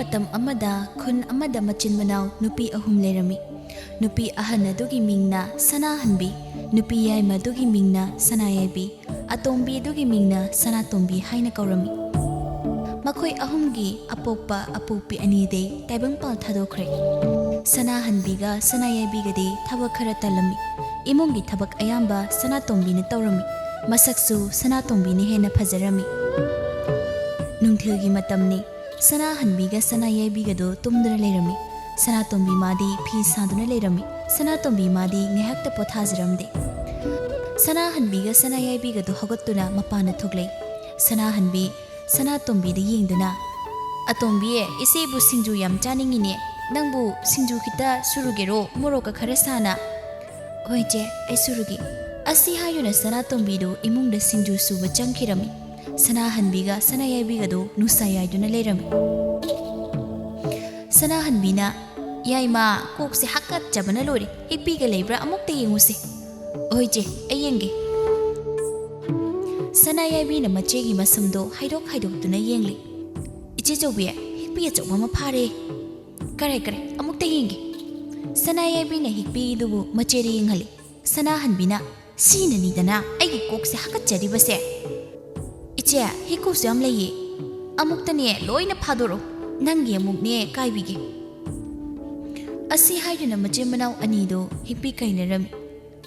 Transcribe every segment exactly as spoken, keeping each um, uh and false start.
ꯃꯇꯝ ꯑꯃꯗ ꯈꯨꯟ ꯑꯃꯗ ꯃꯆꯤꯟ ꯃꯅꯥꯎ ꯅꯨꯄꯤ ꯑꯍꯨꯝ ꯂꯩꯔꯝꯃꯤ꯫ ꯅꯨꯄꯤ ꯑꯍꯟ ꯑꯗꯨꯒꯤ ꯃꯤꯡꯅ ꯁꯅꯥꯍꯟꯕꯤ, ꯅꯨꯄꯤ ꯌꯥꯏꯃ ꯑꯗꯨꯒꯤ ꯃꯤꯡꯅ ꯁꯅꯥꯌꯥꯏꯕꯤ, ꯑꯇꯣꯝꯕꯤ ꯑꯗꯨꯒꯤ ꯃꯤꯡꯅ ꯁꯅꯥꯇꯣꯝꯕꯤ ꯍꯥꯏꯅ ꯀꯧꯔꯝꯃꯤ꯫ ꯃꯈꯣꯏ ꯑꯍꯨꯝꯒꯤ ꯑꯄꯣꯛꯄ ꯑꯄꯣꯛꯄꯤ ꯑꯅꯤꯗꯤ ꯇꯥꯏꯕꯪꯄꯥꯜ ꯊꯥꯗꯣꯛꯈ꯭ꯔꯦ꯫ ꯁꯅꯥꯍꯟꯕꯤꯒ ꯁꯅꯥꯌꯥꯏꯕꯤꯒꯗꯤ ꯊꯕꯛ ꯈꯔ ꯇꯜꯂꯝꯃꯤ꯫ ꯏꯃꯨꯡꯒꯤ ꯊꯕꯛ ꯑꯌꯥꯝꯕ ꯁꯅꯥꯇꯣꯝꯕꯤꯅ ꯇꯧꯔꯝꯃꯤ꯫ ꯃꯁꯛꯁꯨ ꯁꯅꯥꯇꯣꯝꯕꯤꯅ ꯍꯦꯟꯅ ꯐꯖꯔꯝꯃꯤ꯫ ꯅꯨꯡꯊꯤꯜꯒꯤ ꯃꯇꯝꯅꯤ꯫ ꯁꯅꯥꯍꯟꯕꯤꯒ ꯁꯅꯥꯌꯥꯏꯕꯤꯒꯗꯨ ꯇꯨꯝꯗꯨꯅ ꯂꯩꯔꯝꯃꯤ꯫ ꯁꯅꯥꯇꯣꯝꯕꯤ ꯃꯥꯗꯤ ꯐꯤ ꯁꯥꯗꯨꯅ ꯂꯩꯔꯝꯃꯤ꯫ ꯁꯅꯥꯇꯣꯝꯕꯤ ꯃꯥꯗꯤ ꯉꯥꯏꯍꯥꯛꯇ ꯄꯣꯊꯥꯖꯔꯝꯗꯦ꯫ ꯁꯅꯥꯍꯟꯕꯤꯒ ꯁꯅꯥꯌꯥꯏꯕꯤꯒꯗꯨ ꯍꯧꯒꯠꯇꯨꯅ ꯃꯄꯥꯟꯗ ꯊꯣꯛꯂꯛꯏ꯫ ꯁꯅꯥꯍꯟꯕꯤ ꯁꯅꯥꯇꯣꯝꯕꯤꯗ ꯌꯦꯡꯗꯨꯅ, "ꯑꯇꯣꯝꯕꯤ, ꯏꯆꯦꯕꯨ ꯁꯤꯡꯖꯨ ꯌꯥꯝ ꯆꯥꯅꯤꯡꯉꯤꯅꯦ꯫ ꯅꯪꯕꯨ ꯁꯤꯡꯖꯨ ꯈꯤꯇ ꯁꯨꯔꯨꯒꯦꯔꯣ, ꯃꯣꯔꯣꯛꯀ ꯈꯔ ꯁꯥꯅ?" "ꯍꯣꯏ ꯆꯦ, ꯑꯩ ꯁꯨꯔꯨꯒꯦ"꯫ ꯑꯁꯤ ꯍꯥꯏꯗꯨꯅ ꯁꯅꯥꯇꯣꯝꯕꯤꯗꯨ ꯏꯃꯨꯡꯗ ꯁꯤꯡꯖꯨ ꯁꯨꯕ ꯆꯪꯈꯤꯔꯝꯃꯤ꯫ ꯁꯅꯥꯍꯟꯕꯤꯒ ꯁꯅꯥꯌꯥꯏꯕꯤꯒꯗꯨ ꯅꯨꯡꯁꯥ ꯌꯥꯏꯗꯨꯅ ꯂꯩꯔꯝꯃꯤ꯫ ꯁꯅꯥꯍꯟꯕꯤꯅ, "ꯌꯥꯏꯃ, ꯀꯣꯛꯁꯦ ꯍꯥꯀꯠꯆꯕꯅ ꯂꯣꯏꯔꯦ꯫ ꯍꯤꯛꯄꯤꯒ ꯂꯩꯕ꯭ꯔꯥ? ꯑꯃꯨꯛꯇ ꯌꯦꯡꯉꯨꯁꯦ"꯫ "ꯍꯣꯏ ꯆꯦ, ꯑꯩ ꯌꯦꯡꯒꯦ"꯫ ꯁꯅꯥꯌꯥꯏꯕꯤꯅ ꯃꯆꯦꯒꯤ ꯃꯁꯝꯗꯣ ꯍꯥꯏꯗꯣꯛ ꯍꯥꯏꯗꯣꯛꯇꯨꯅ ꯌꯦꯡꯂꯤ꯫ "ꯏꯆꯦ ꯆꯧꯕꯤ, ꯍꯤꯛꯄꯤ ꯑꯆꯧꯕ ꯑꯃ ꯐꯥꯔꯦ"꯫ "ꯀꯔꯥꯏ, ꯀꯔꯥꯏ? ꯑꯃꯨꯛꯇ ꯌꯦꯡꯒꯦ"꯫ ꯁꯅꯥꯌꯥꯏꯕꯤꯅ ꯍꯤꯛꯄꯤꯗꯨꯕꯨ ꯃꯆꯦꯗ ꯌꯦꯡꯍꯜꯂꯤ꯫ ꯁꯅꯥꯍꯟꯕꯤꯅ, "ꯁꯤꯅꯅꯤꯗꯅ ꯑꯩꯒꯤ ꯀꯣꯛꯁꯦ ꯍꯥꯀꯠꯆꯔꯤꯕꯁꯦ"꯫ "ꯏꯆꯦ, ꯍꯤꯀꯨꯁꯨ ꯌꯥꯝ ꯂꯩꯌꯦ꯫ ꯑꯃꯨꯛꯇꯅꯦ ꯂꯣꯏꯅ ꯐꯥꯗꯣꯔꯛꯑꯣ꯫ ꯅꯪꯒꯤ ꯑꯃꯨꯛꯅꯦ ꯀꯥꯏꯕꯤꯒꯦ"꯫ ꯑꯁꯤ ꯍꯥꯏꯗꯨꯅ ꯃꯆꯤꯟ ꯃꯅꯥꯎ ꯑꯅꯤꯗꯨ ꯍꯤꯛꯄꯤ ꯀꯥꯏꯅꯔꯝꯃꯤ꯫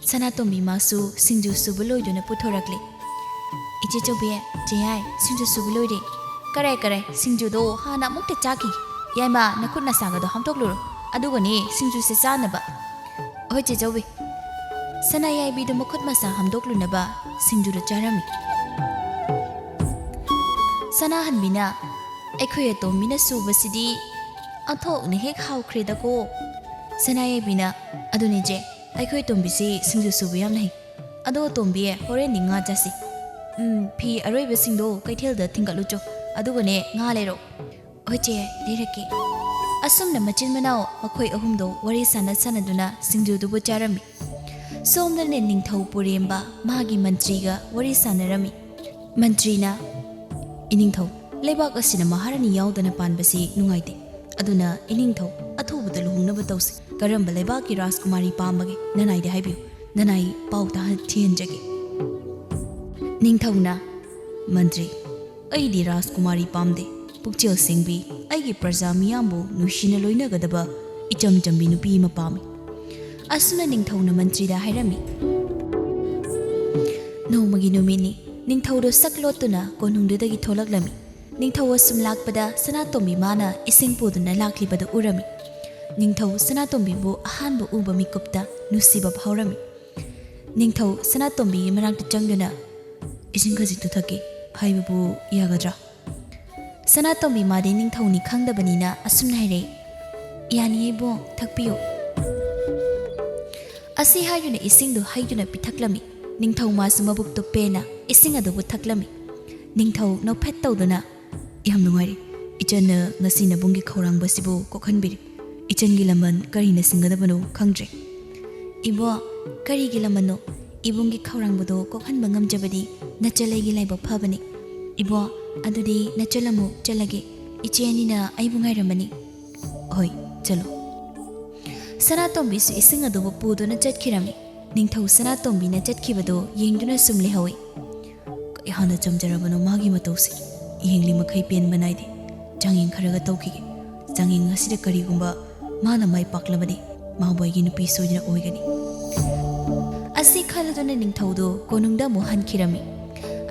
ꯁꯅꯥꯇꯣꯝꯕꯤ ꯃꯥꯁꯨ ꯁꯤꯡꯖꯨ ꯁꯨꯕ ꯂꯣꯏꯗꯨꯅ ꯄꯨꯊꯣꯔꯛꯂꯦ꯫ "ꯏꯆꯦ ꯆꯧꯕꯤ, ꯆꯦ ꯌꯥꯏ, ꯁꯤꯡꯖꯨ ꯁꯨꯕ ꯂꯣꯏꯔꯦ"꯫ "ꯀꯔꯥꯏ, ꯀꯔꯥꯏ? ꯁꯤꯡꯖꯨꯗꯣ ꯍꯥꯟꯅ ꯑꯃꯨꯛꯇ ꯆꯥꯈꯤꯒꯦ꯫ ꯌꯥꯏꯃ, ꯅꯈꯨꯠ ꯅꯁꯥꯒꯗꯣ ꯍꯥꯝꯗꯣꯛꯂꯨꯔꯣ꯫ ꯑꯗꯨꯒꯅꯦ ꯁꯤꯡꯖꯨꯁꯦ ꯆꯥꯅꯕ"꯫ "ꯍꯣꯏ ꯆꯦ ꯆꯧꯕꯤ"꯫ ꯁꯅꯥꯌꯥꯏꯕꯤꯗꯨ ꯃꯈꯨꯠ ꯃꯁꯥ ꯍꯥꯝꯗꯣꯛꯂꯨꯅꯕ ꯁꯤꯡꯖꯨꯗꯨ ꯆꯥꯔꯝꯃꯤ꯫ ꯁꯅꯥꯍꯟꯕꯤꯅ, "ꯑꯩꯈꯣꯏ ꯑꯇꯣꯝꯕꯤꯅ ꯁꯨꯕꯁꯤꯗꯤ ꯑꯣꯟꯊꯣꯛꯅ ꯍꯦꯛ ꯍꯥꯎꯈ꯭ꯔꯦꯗꯀꯣ"꯫ ꯁꯅꯥꯌꯥꯏꯕꯤꯅ, "ꯑꯗꯨꯅꯦ ꯆꯦ, ꯑꯩꯈꯣꯏ ꯑꯇꯣꯝꯕꯤꯁꯤ ꯁꯤꯡꯖꯨ ꯁꯨꯕ ꯌꯥꯝꯅ ꯍꯩ꯫ ꯑꯗꯣ ꯑꯇꯣꯝꯕꯤ, ꯍꯣꯔꯦꯟꯗꯤ ꯉꯥ ꯆꯥꯁꯤ꯫ ꯎꯝ, ꯐꯤ ꯑꯔꯣꯏꯕꯁꯤꯡꯗꯣ ꯀꯩꯊꯦꯜꯗ ꯊꯤꯟꯒꯠꯂꯨꯆꯣ, ꯑꯗꯨꯒꯅꯦ ꯉꯥ ꯂꯩꯔꯛꯑꯣ"꯫ "ꯍꯣꯏ ꯆꯦ, ꯂꯩꯔꯛꯀꯦ"꯫ ꯑꯁꯨꯝꯅ ꯃꯆꯤꯟ ꯃꯅꯥꯎ ꯃꯈꯣꯏ ꯑꯍꯨꯝꯗꯣ ꯋꯥꯔꯤ ꯁꯥꯟꯅ ꯁꯥꯟꯅꯗꯨꯅ ꯁꯤꯡꯖꯨꯗꯨꯕꯨ ꯆꯥꯔꯝꯃꯤ꯫ ꯁꯣꯝꯗꯅ ꯅꯤꯡꯊꯧ ꯄꯨꯔꯦꯝꯕ ꯃꯥꯒꯤ ꯃꯟꯇ꯭ꯔꯤꯒ ꯋꯥꯔꯤ ꯁꯥꯟꯅꯔꯝꯃꯤ꯫ ꯃꯟꯇ꯭ꯔꯤꯅ, "ꯏꯅꯤꯡꯊꯧ, ꯂꯩꯕꯥꯛ ꯑꯁꯤꯅ ꯃꯍꯥꯔꯥꯅꯤ ꯌꯥꯎꯗꯅ ꯄꯥꯟꯕꯁꯤ ꯅꯨꯡꯉꯥꯏꯇꯦ꯫ ꯑꯗꯨꯅ ꯏꯅꯤꯡꯊꯧ, ꯑꯊꯨꯕꯗ ꯂꯨꯍꯣꯡꯅꯕ ꯇꯧꯁꯤ꯫ ꯀꯔꯝꯕ ꯂꯩꯕꯥꯛꯀꯤ ꯔꯥꯖꯀꯨꯃꯥꯔꯤ ꯄꯥꯝꯕꯒꯦ? ꯅꯅꯥꯏꯗ ꯍꯥꯏꯕꯤꯌꯨ꯫ ꯅꯅꯥꯏ ꯄꯥꯎ ꯇꯥꯍꯟ-, ꯊꯤꯍꯟꯖꯒꯦ꯫ ꯅꯤꯡꯊꯧꯅ, ꯃꯟꯇ꯭ꯔꯤ, ꯑꯩꯗꯤ ꯔꯥꯖꯀꯨꯃꯥꯔꯤ ꯄꯥꯝꯗꯦ꯫ ꯄꯨꯛꯆꯦꯜ ꯁꯦꯡꯕꯤ, ꯑꯩꯒꯤ ꯄ꯭ꯔꯖꯥ ꯃꯤꯌꯥꯝꯕꯨ ꯅꯨꯡꯁꯤꯅ ꯂꯣꯏꯅꯒꯗꯕ ꯏꯆꯝ ꯆꯝꯕꯤ ꯅꯨꯄꯤ ꯑꯃ ꯄꯥꯝꯃꯤ꯫ ꯑꯁꯨꯝꯅ ꯅꯤꯡꯊꯧꯅ ꯃꯟꯇ꯭ꯔꯤꯗ ꯍꯥꯏꯔꯝꯃꯤ꯫ ꯅꯣꯡꯃꯒꯤ ꯅꯨꯃꯤꯠꯅꯤ꯫ ꯅꯤꯡꯊꯧꯗꯣ ꯁꯛ ꯂꯣꯠꯇꯨꯅ ꯀꯣꯅꯨꯡꯗꯨꯗꯒꯤ ꯊꯣꯛꯂꯛꯂꯝꯃꯤ꯫ ꯅꯤꯡꯊꯧ ꯑꯁꯨꯝ ꯂꯥꯛꯄꯗ ꯁꯅꯥꯇꯣꯝꯕꯤ ꯃꯥꯅ ꯏꯁꯤꯡ ꯄꯨꯗꯨꯅ ꯂꯥꯛꯂꯤꯕꯗꯨ ꯎꯔꯝꯃꯤ꯫ ꯅꯤꯡꯊꯧ ꯁꯅꯥꯇꯣꯝꯕꯤꯕꯨ ꯑꯍꯥꯟꯕ ꯎꯕ ꯃꯤꯀꯨꯞꯇ ꯅꯨꯡꯁꯤꯕ ꯐꯥꯎꯔꯝꯃꯤ꯫ ꯅꯤꯡꯊꯧ ꯁꯅꯥꯇꯣꯝꯕꯤꯒꯤ ꯃꯅꯥꯛꯇ ꯆꯪꯗꯨꯅ, "ꯏꯁꯤꯡ ꯈꯖꯤꯛꯇꯨ ꯊꯛꯀꯦ" ꯍꯥꯏꯕꯕꯨ ꯌꯥꯒꯗ꯭ꯔꯥ? ꯁꯅꯥꯇꯣꯝꯕꯤ ꯃꯥꯗꯤ ꯅꯤꯡꯊꯧꯅꯤ ꯈꯪꯗꯕꯅꯤꯅ ꯑꯁꯨꯝꯅ ꯍꯥꯏꯔꯛꯏ, "ꯌꯥꯅꯤꯌꯦ ꯏꯕꯣ, ꯊꯛꯄꯤꯌꯨ"꯫ ꯑꯁꯤ ꯍꯥꯏꯗꯨꯅ ꯏꯁꯤꯡꯗꯨ ꯍꯩꯗꯨꯅ ꯄꯤꯊꯛꯂꯝꯃꯤ꯫ ꯅꯤꯡꯊꯧ ꯃꯥꯁꯨ ꯃꯕꯨꯛꯇꯨ ꯄꯦꯟꯅ ꯏꯁꯤꯡ ꯑꯗꯨꯕꯨ ꯊꯛꯂꯝꯃꯤ꯫ ꯅꯤꯡꯊꯧ ꯅꯣꯛꯐꯦꯠ ꯇꯧꯗꯨꯅ, "ꯌꯥꯝ ꯅꯨꯡꯉꯥꯏꯔꯦ꯫ ꯏꯆꯟꯅ ꯉꯁꯤ ꯅꯕꯨꯡꯒꯤ ꯈꯧꯔꯥꯡꯕꯁꯤꯕꯨ ꯀꯣꯛꯍꯟꯕꯤꯔꯦ꯫ ꯏꯆꯟꯒꯤ ꯂꯃꯟ ꯀꯔꯤꯅ ꯁꯤꯡꯒꯗꯕꯅꯣ ꯈꯪꯗ꯭ꯔꯦ"꯫ "ꯏꯕꯣ, ꯀꯔꯤꯒꯤ ꯂꯃꯟꯅꯣ? ꯏꯕꯨꯡꯒꯤ ꯈꯧꯔꯥꯡꯕꯗꯣ ꯀꯣꯛꯍꯟꯕ ꯉꯝꯖꯕꯗꯤ ꯅꯆꯜ ꯑꯩꯒꯤ ꯂꯥꯏꯕꯛ ꯐꯕꯅꯤ꯫ ꯏꯕꯣ, ꯑꯗꯨꯗꯤ ꯅꯆꯜ ꯑꯃꯨꯛ ꯆꯠꯂꯒꯦ꯫ ꯏꯆꯦ ꯑꯅꯤꯅ ꯑꯩꯕꯨ ꯉꯥꯏꯔꯝꯃꯅꯤ"꯫ "ꯍꯣꯏ, ꯆꯠꯂꯣ"꯫ ꯁꯅꯥꯇꯣꯝꯕꯤꯁꯨ ꯏꯁꯤꯡ ꯑꯗꯨꯕꯨ ꯄꯨꯗꯨꯅ ꯆꯠꯈꯤꯔꯝꯃꯤ꯫ ꯅꯤꯡꯊꯧ ꯁꯅꯥꯇꯣꯝꯕꯤꯅ ꯆꯠꯈꯤꯕꯗꯨ ꯌꯦꯡꯗꯨꯅ ꯁꯨꯝ ꯂꯩꯍꯧꯏ꯫ ꯀꯌꯥꯅ ꯆꯝꯖꯔꯕꯅꯣ ꯃꯥꯒꯤ ꯃꯇꯧꯁꯦ꯫ ꯌꯦꯡꯂꯤ ꯃꯈꯩ ꯄꯦꯟꯕ ꯅꯥꯏꯗꯦ꯫ ꯆꯥꯡꯌꯦꯡ ꯈꯔꯒ ꯇꯧꯈꯤꯒꯦ꯫ ꯆꯥꯡꯌꯦꯡ ꯑꯁꯤꯗ ꯀꯔꯤꯒꯨꯝꯕ ꯃꯥꯅ ꯃꯥꯏ ꯄꯥꯛꯂꯕꯗꯤ ꯃꯥꯕꯨ ꯑꯩꯒꯤ ꯅꯨꯄꯤ ꯁꯣꯏꯗꯅ ꯑꯣꯏꯒꯅꯤ꯫ ꯑꯁꯤ ꯈꯜꯂꯗꯨꯅ ꯅꯤꯡꯊꯧꯗꯨ ꯀꯣꯅꯨꯡꯗ ꯑꯃꯨꯛ ꯍꯟꯈꯤꯔꯝꯃꯤ꯫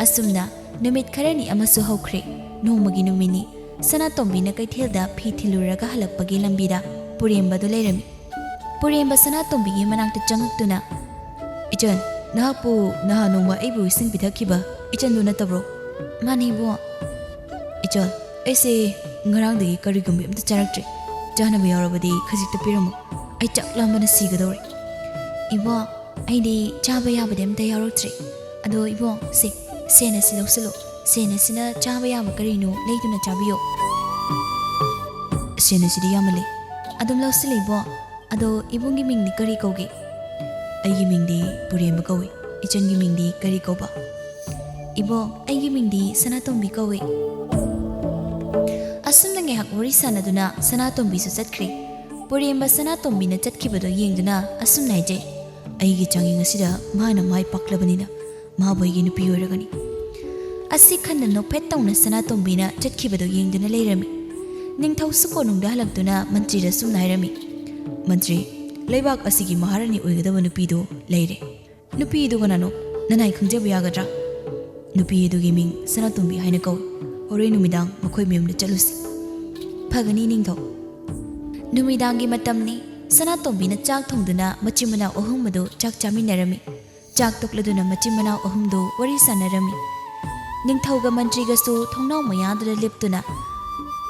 ꯑꯁꯨꯝꯅ ꯅꯨꯃꯤꯠ ꯈꯔꯅꯤ ꯑꯃꯁꯨ ꯍꯧꯈ꯭ꯔꯦ꯫ ꯅꯣꯡꯃꯒꯤ ꯅꯨꯃꯤꯠꯅꯤ꯫ ꯁꯅꯥꯇꯣꯝꯕꯤꯅ ꯀꯩꯊꯦꯜꯗ ꯐꯤ ꯊꯤꯜꯂꯨꯔꯒ ꯍꯜꯂꯛꯄꯒꯤ ꯂꯝꯕꯤꯗ ꯄꯨꯔꯦꯝꯕꯗꯨ ꯂꯩꯔꯝꯃꯤ꯫ ꯄꯨꯔꯦꯝꯕ ꯁꯅꯥꯇꯣꯝꯕꯤꯒꯤ ꯃꯅꯥꯛꯇ ꯆꯪꯉꯛꯇꯨꯅ, "ꯏꯆꯟ, ꯅꯍꯥꯛꯄꯨ ꯅꯍꯥꯟ ꯅꯣꯡꯃ ꯑꯩꯕꯨ ꯏꯁꯤꯡ ꯄꯤꯊꯛꯈꯤꯕ ꯏꯆꯟꯗꯨ ꯅꯠꯇꯕ꯭ꯔꯣ?" "ꯃꯥꯅꯦ ꯏꯕꯣ"꯫ "ꯏꯆꯟ, ꯑꯩꯁꯦ ꯉꯔꯥꯡꯗꯒꯤ ꯀꯔꯤꯒꯨꯝꯕ ꯑꯝꯇ ꯆꯥꯔꯛꯇ꯭ꯔꯦ꯫ ꯆꯥꯅꯕ ꯌꯥꯎꯔꯕꯗꯤ ꯈꯖꯤꯛꯇ ꯄꯤꯔꯝꯃꯨ꯫ ꯑꯩ ꯆꯥꯛ ꯂꯥꯝꯕꯅ ꯁꯤꯒꯗꯧꯔꯦ"꯫ "ꯏꯕꯣ, ꯑꯩꯗꯤ ꯆꯥꯕ ꯌꯥꯕꯗꯤ ꯑꯝꯇ ꯌꯥꯎꯔꯛꯇ꯭ꯔꯦ꯫ ꯑꯗꯣ ꯏꯕꯣ, ꯁꯦ, ꯁꯦꯟ ꯑꯁꯤ ꯂꯧꯁꯤꯜꯂꯣ꯫ ꯁꯦꯟ ꯑꯁꯤꯅ ꯆꯥꯕ ꯌꯥꯕ ꯀꯔꯤꯅꯣ ꯂꯩꯗꯨꯅ ꯆꯥꯕꯤꯌꯣ"꯫ "ꯁꯦꯟ ꯑꯁꯤꯗꯤ ꯌꯥꯝꯃꯜꯂꯦ꯫ ꯑꯗꯨꯝ ꯂꯧꯁꯤꯜꯂꯣ ꯏꯕꯣ꯫ ꯑꯗꯣ ꯏꯕꯨꯡꯒꯤ ꯃꯤꯡꯗꯤ ꯀꯔꯤ ꯀꯧꯒꯦ?" "ꯑꯩꯒꯤ ꯃꯤꯡꯗꯤ ꯄꯨꯔꯦꯝꯕ ꯀꯧꯏ꯫ ꯏꯆꯟꯒꯤ ꯃꯤꯡꯗꯤ ꯀꯔꯤ ꯀꯧꯕ?" "ꯏꯕꯣ, ꯑꯩꯒꯤ ꯃꯤꯡꯗꯤ ꯁꯅꯥꯇꯣꯝꯕꯤ ꯀꯧꯏ꯫" ꯑꯁꯨꯝꯅ ꯉꯥꯏꯍꯥꯛ ꯋꯥꯔꯤ ꯁꯥꯟꯅꯗꯨꯅ ꯁꯅꯥꯇꯣꯝꯕꯤꯁꯨ ꯆꯠꯈ꯭ꯔꯦ꯫ ꯄꯨꯔꯦꯝꯕ ꯁꯅꯥꯇꯣꯝꯕꯤꯅ ꯆꯠꯈꯤꯕꯗꯨ ꯌꯦꯡꯗꯨꯅ ꯑꯁꯨꯝꯅ ꯍꯥꯏꯖꯩ, "ꯑꯩꯒꯤ ꯆꯥꯡꯌꯦꯡ ꯑꯁꯤꯗ ꯃꯥꯅ ꯃꯥꯏ ꯄꯥꯛꯂꯕꯅꯤꯅ ꯃꯥꯕꯨ ꯑꯩꯒꯤ ꯅꯨꯄꯤ ꯑꯣꯏꯔꯒꯅꯤ꯫" ꯑꯁꯤ ꯈꯟꯅ ꯅꯣꯛꯐꯦꯠ ꯇꯧꯅ ꯁꯅꯥꯇꯣꯝꯕꯤꯅ ꯆꯠꯈꯤꯕꯗꯨ ꯌꯦꯡꯗꯨꯅ ꯂꯩꯔꯝꯃꯤ꯫ ꯅꯤꯡꯊꯧꯁꯨ ꯀꯣꯅꯨꯡꯗ ꯍꯜꯂꯛꯇꯨꯅ ꯃꯟꯇ꯭ꯔꯤꯗ ꯁꯨꯝꯅ ꯍꯥꯏꯔꯝꯃꯤ, "ꯃꯟꯇ꯭ꯔꯤ, ꯂꯩꯕꯥꯛ ꯑꯁꯤꯒꯤ ꯃꯍꯥꯔꯥꯅꯤ ꯑꯣꯏꯒꯗꯕ ꯅꯨꯄꯤꯗꯨ ꯂꯩꯔꯦ꯫ ꯅꯨꯄꯤꯗꯨ ꯀꯅꯥꯅꯣ? ꯅꯅꯥꯏ ꯈꯪꯖꯕ ꯌꯥꯒꯗ꯭ꯔꯥ?" "ꯅꯨꯄꯤ ꯑꯗꯨꯒꯤ ꯃꯤꯡ ꯁꯅꯥꯇꯣꯝꯕꯤ ꯍꯥꯏꯅ ꯀꯧꯏ꯫ ꯍꯣꯔꯦꯟ ꯅꯨꯃꯤꯗꯥꯡ ꯃꯈꯣꯏ ꯃꯌꯨꯝꯗ ꯆꯠꯂꯨꯁꯤ꯫" "ꯐꯒꯅꯤ ꯅꯤꯡꯊꯧ꯫" ꯅꯨꯃꯤꯗꯥꯡꯒꯤ ꯃꯇꯝꯅꯤ꯫ ꯁꯅꯥꯇꯣꯝꯕꯤꯅ ꯆꯥꯛ ꯊꯣꯡꯗꯨꯅ ꯃꯆꯤꯟ ꯃꯅꯥꯎ ꯑꯍꯨꯝ ꯑꯗꯨ ꯆꯥꯛ ꯆꯥꯃꯤꯟꯅꯔꯝꯃꯤ꯫ ꯆꯥꯛ ꯇꯣꯛꯂꯗꯨꯅ ꯃꯆꯤꯟ ꯃꯅꯥꯎ ꯑꯍꯨꯝꯗꯨ ꯋꯥꯔꯤ ꯁꯥꯟꯅꯔꯝꯃꯤ꯫ ꯅꯤꯡꯊꯧꯒ ꯃꯟꯇ꯭ꯔꯤꯒꯁꯨ ꯊꯣꯡꯅꯥꯎ ꯃꯌꯥꯗꯨꯗ ꯂꯦꯞꯇꯨꯅ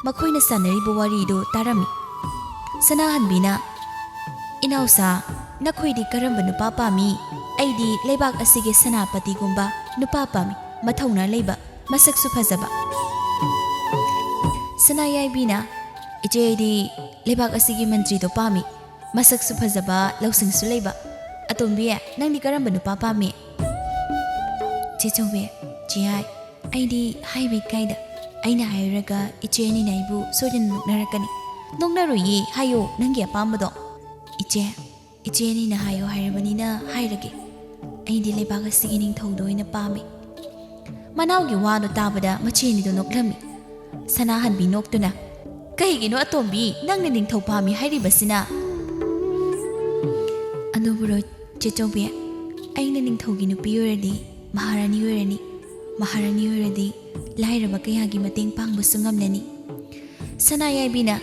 ꯃꯈꯣꯏꯅ ꯁꯥꯟꯅꯔꯤꯕ ꯋꯥꯔꯤꯗꯨ ꯇꯥꯔꯝꯃꯤ꯫ ꯁꯅꯥꯍꯟꯕꯤꯅ, "ꯏꯅꯥꯎꯁꯥ, ꯅꯈꯣꯏꯗꯤ ꯀꯔꯝꯕ ꯅꯨꯄꯥ ꯄꯥꯝꯃꯤ? ꯑꯩꯗꯤ ꯂꯩꯕꯥꯛ ꯑꯁꯤꯒꯤ ꯁꯦꯅꯥꯄꯇꯤꯒꯨꯝꯕ ꯅꯨꯄꯥ ꯄꯥꯝꯃꯤ, ꯃꯊꯧꯅꯥ ꯂꯩꯕ, ꯃꯁꯛꯁꯨ ꯐꯖꯕ꯫" ꯁꯅꯥꯌꯥꯏꯕꯤꯅ, "ꯏꯆꯦ, ꯑꯩꯗꯤ ꯂꯩꯕꯥꯛ ꯑꯁꯤꯒꯤ ꯃꯟꯇ꯭ꯔꯤꯗꯣ ꯄꯥꯝꯃꯤ, ꯃꯁꯛꯁꯨ ꯐꯖꯕ, ꯂꯧꯁꯤꯡꯁꯨ ꯂꯩꯕ꯫ ꯑꯇꯣꯝꯕꯤ, ꯅꯪꯗꯤ ꯀꯔꯝꯕ ꯅꯨꯄꯥ ꯄꯥꯝꯃꯤ?" "ꯆꯦ ꯆꯧꯕꯤ, ꯆꯦ ꯌꯥꯏ, ꯑꯩꯗꯤ ꯍꯥꯏꯕ ꯏꯀꯥꯏꯗ꯫ ꯑꯩꯅ ꯍꯥꯏꯔꯨꯔꯒ ꯏꯆꯦ ꯑꯅꯤꯅ ꯑꯩꯕꯨ ꯁꯣꯏꯗꯅ ꯅꯣꯛꯅꯔꯛꯀꯅꯤ꯫" "ꯅꯣꯛꯅꯔꯣꯏꯌꯦ, ꯍꯥꯏꯌꯣ ꯅꯪꯒꯤ ꯑꯄꯥꯝꯕꯗꯣ꯫" "ꯏꯆꯦ, ꯏꯆꯦ ꯑꯅꯤꯅ ꯍꯥꯏꯌꯣ ꯍꯥꯏꯔꯕꯅꯤꯅ ꯍꯥꯏꯔꯒꯦ꯫ ꯑꯩꯗꯤ ꯂꯩꯕꯥꯛ ꯑꯁꯤꯒꯤ ꯅꯤꯡꯊꯧꯗꯣ ꯑꯣꯏꯅ ꯄꯥꯝꯃꯤ꯫" ꯃꯅꯥꯎꯒꯤ ꯋꯥꯗꯣ ꯇꯥꯕꯗ ꯃꯆꯦ ꯑꯅꯤꯗꯣ ꯅꯣꯛꯂꯝꯃꯤ꯫ ꯁꯅꯥꯍꯟꯕꯤ ꯅꯣꯛꯇꯨꯅ, "ꯀꯩꯒꯤꯅꯣ ꯑꯇꯣꯝꯕꯤ, ꯅꯪꯅ ꯅꯤꯡꯊꯧ ꯄꯥꯝꯃꯤ ꯍꯥꯏꯔꯤꯕꯁꯤꯅ?" "ꯑꯗꯨꯕꯨꯔꯣ ꯆꯦꯆꯧꯕꯤ, ꯑꯩꯅ ꯅꯤꯡꯊꯧꯒꯤ ꯅꯨꯄꯤ ꯑꯣꯏꯔꯗꯤ ꯃꯍꯥꯔꯥꯅꯤ ꯑꯣꯏꯔꯅꯤ꯫ ꯃꯍꯥꯔꯥꯅꯤ ꯑꯣꯏꯔꯗꯤ ꯂꯥꯏꯔꯕ ꯀꯌꯥꯒꯤ ꯃꯇꯦꯡ ꯄꯥꯡꯕꯁꯨ ꯉꯝꯂꯅꯤ꯫" ꯁꯅꯥꯌꯥꯏꯕꯤꯅ,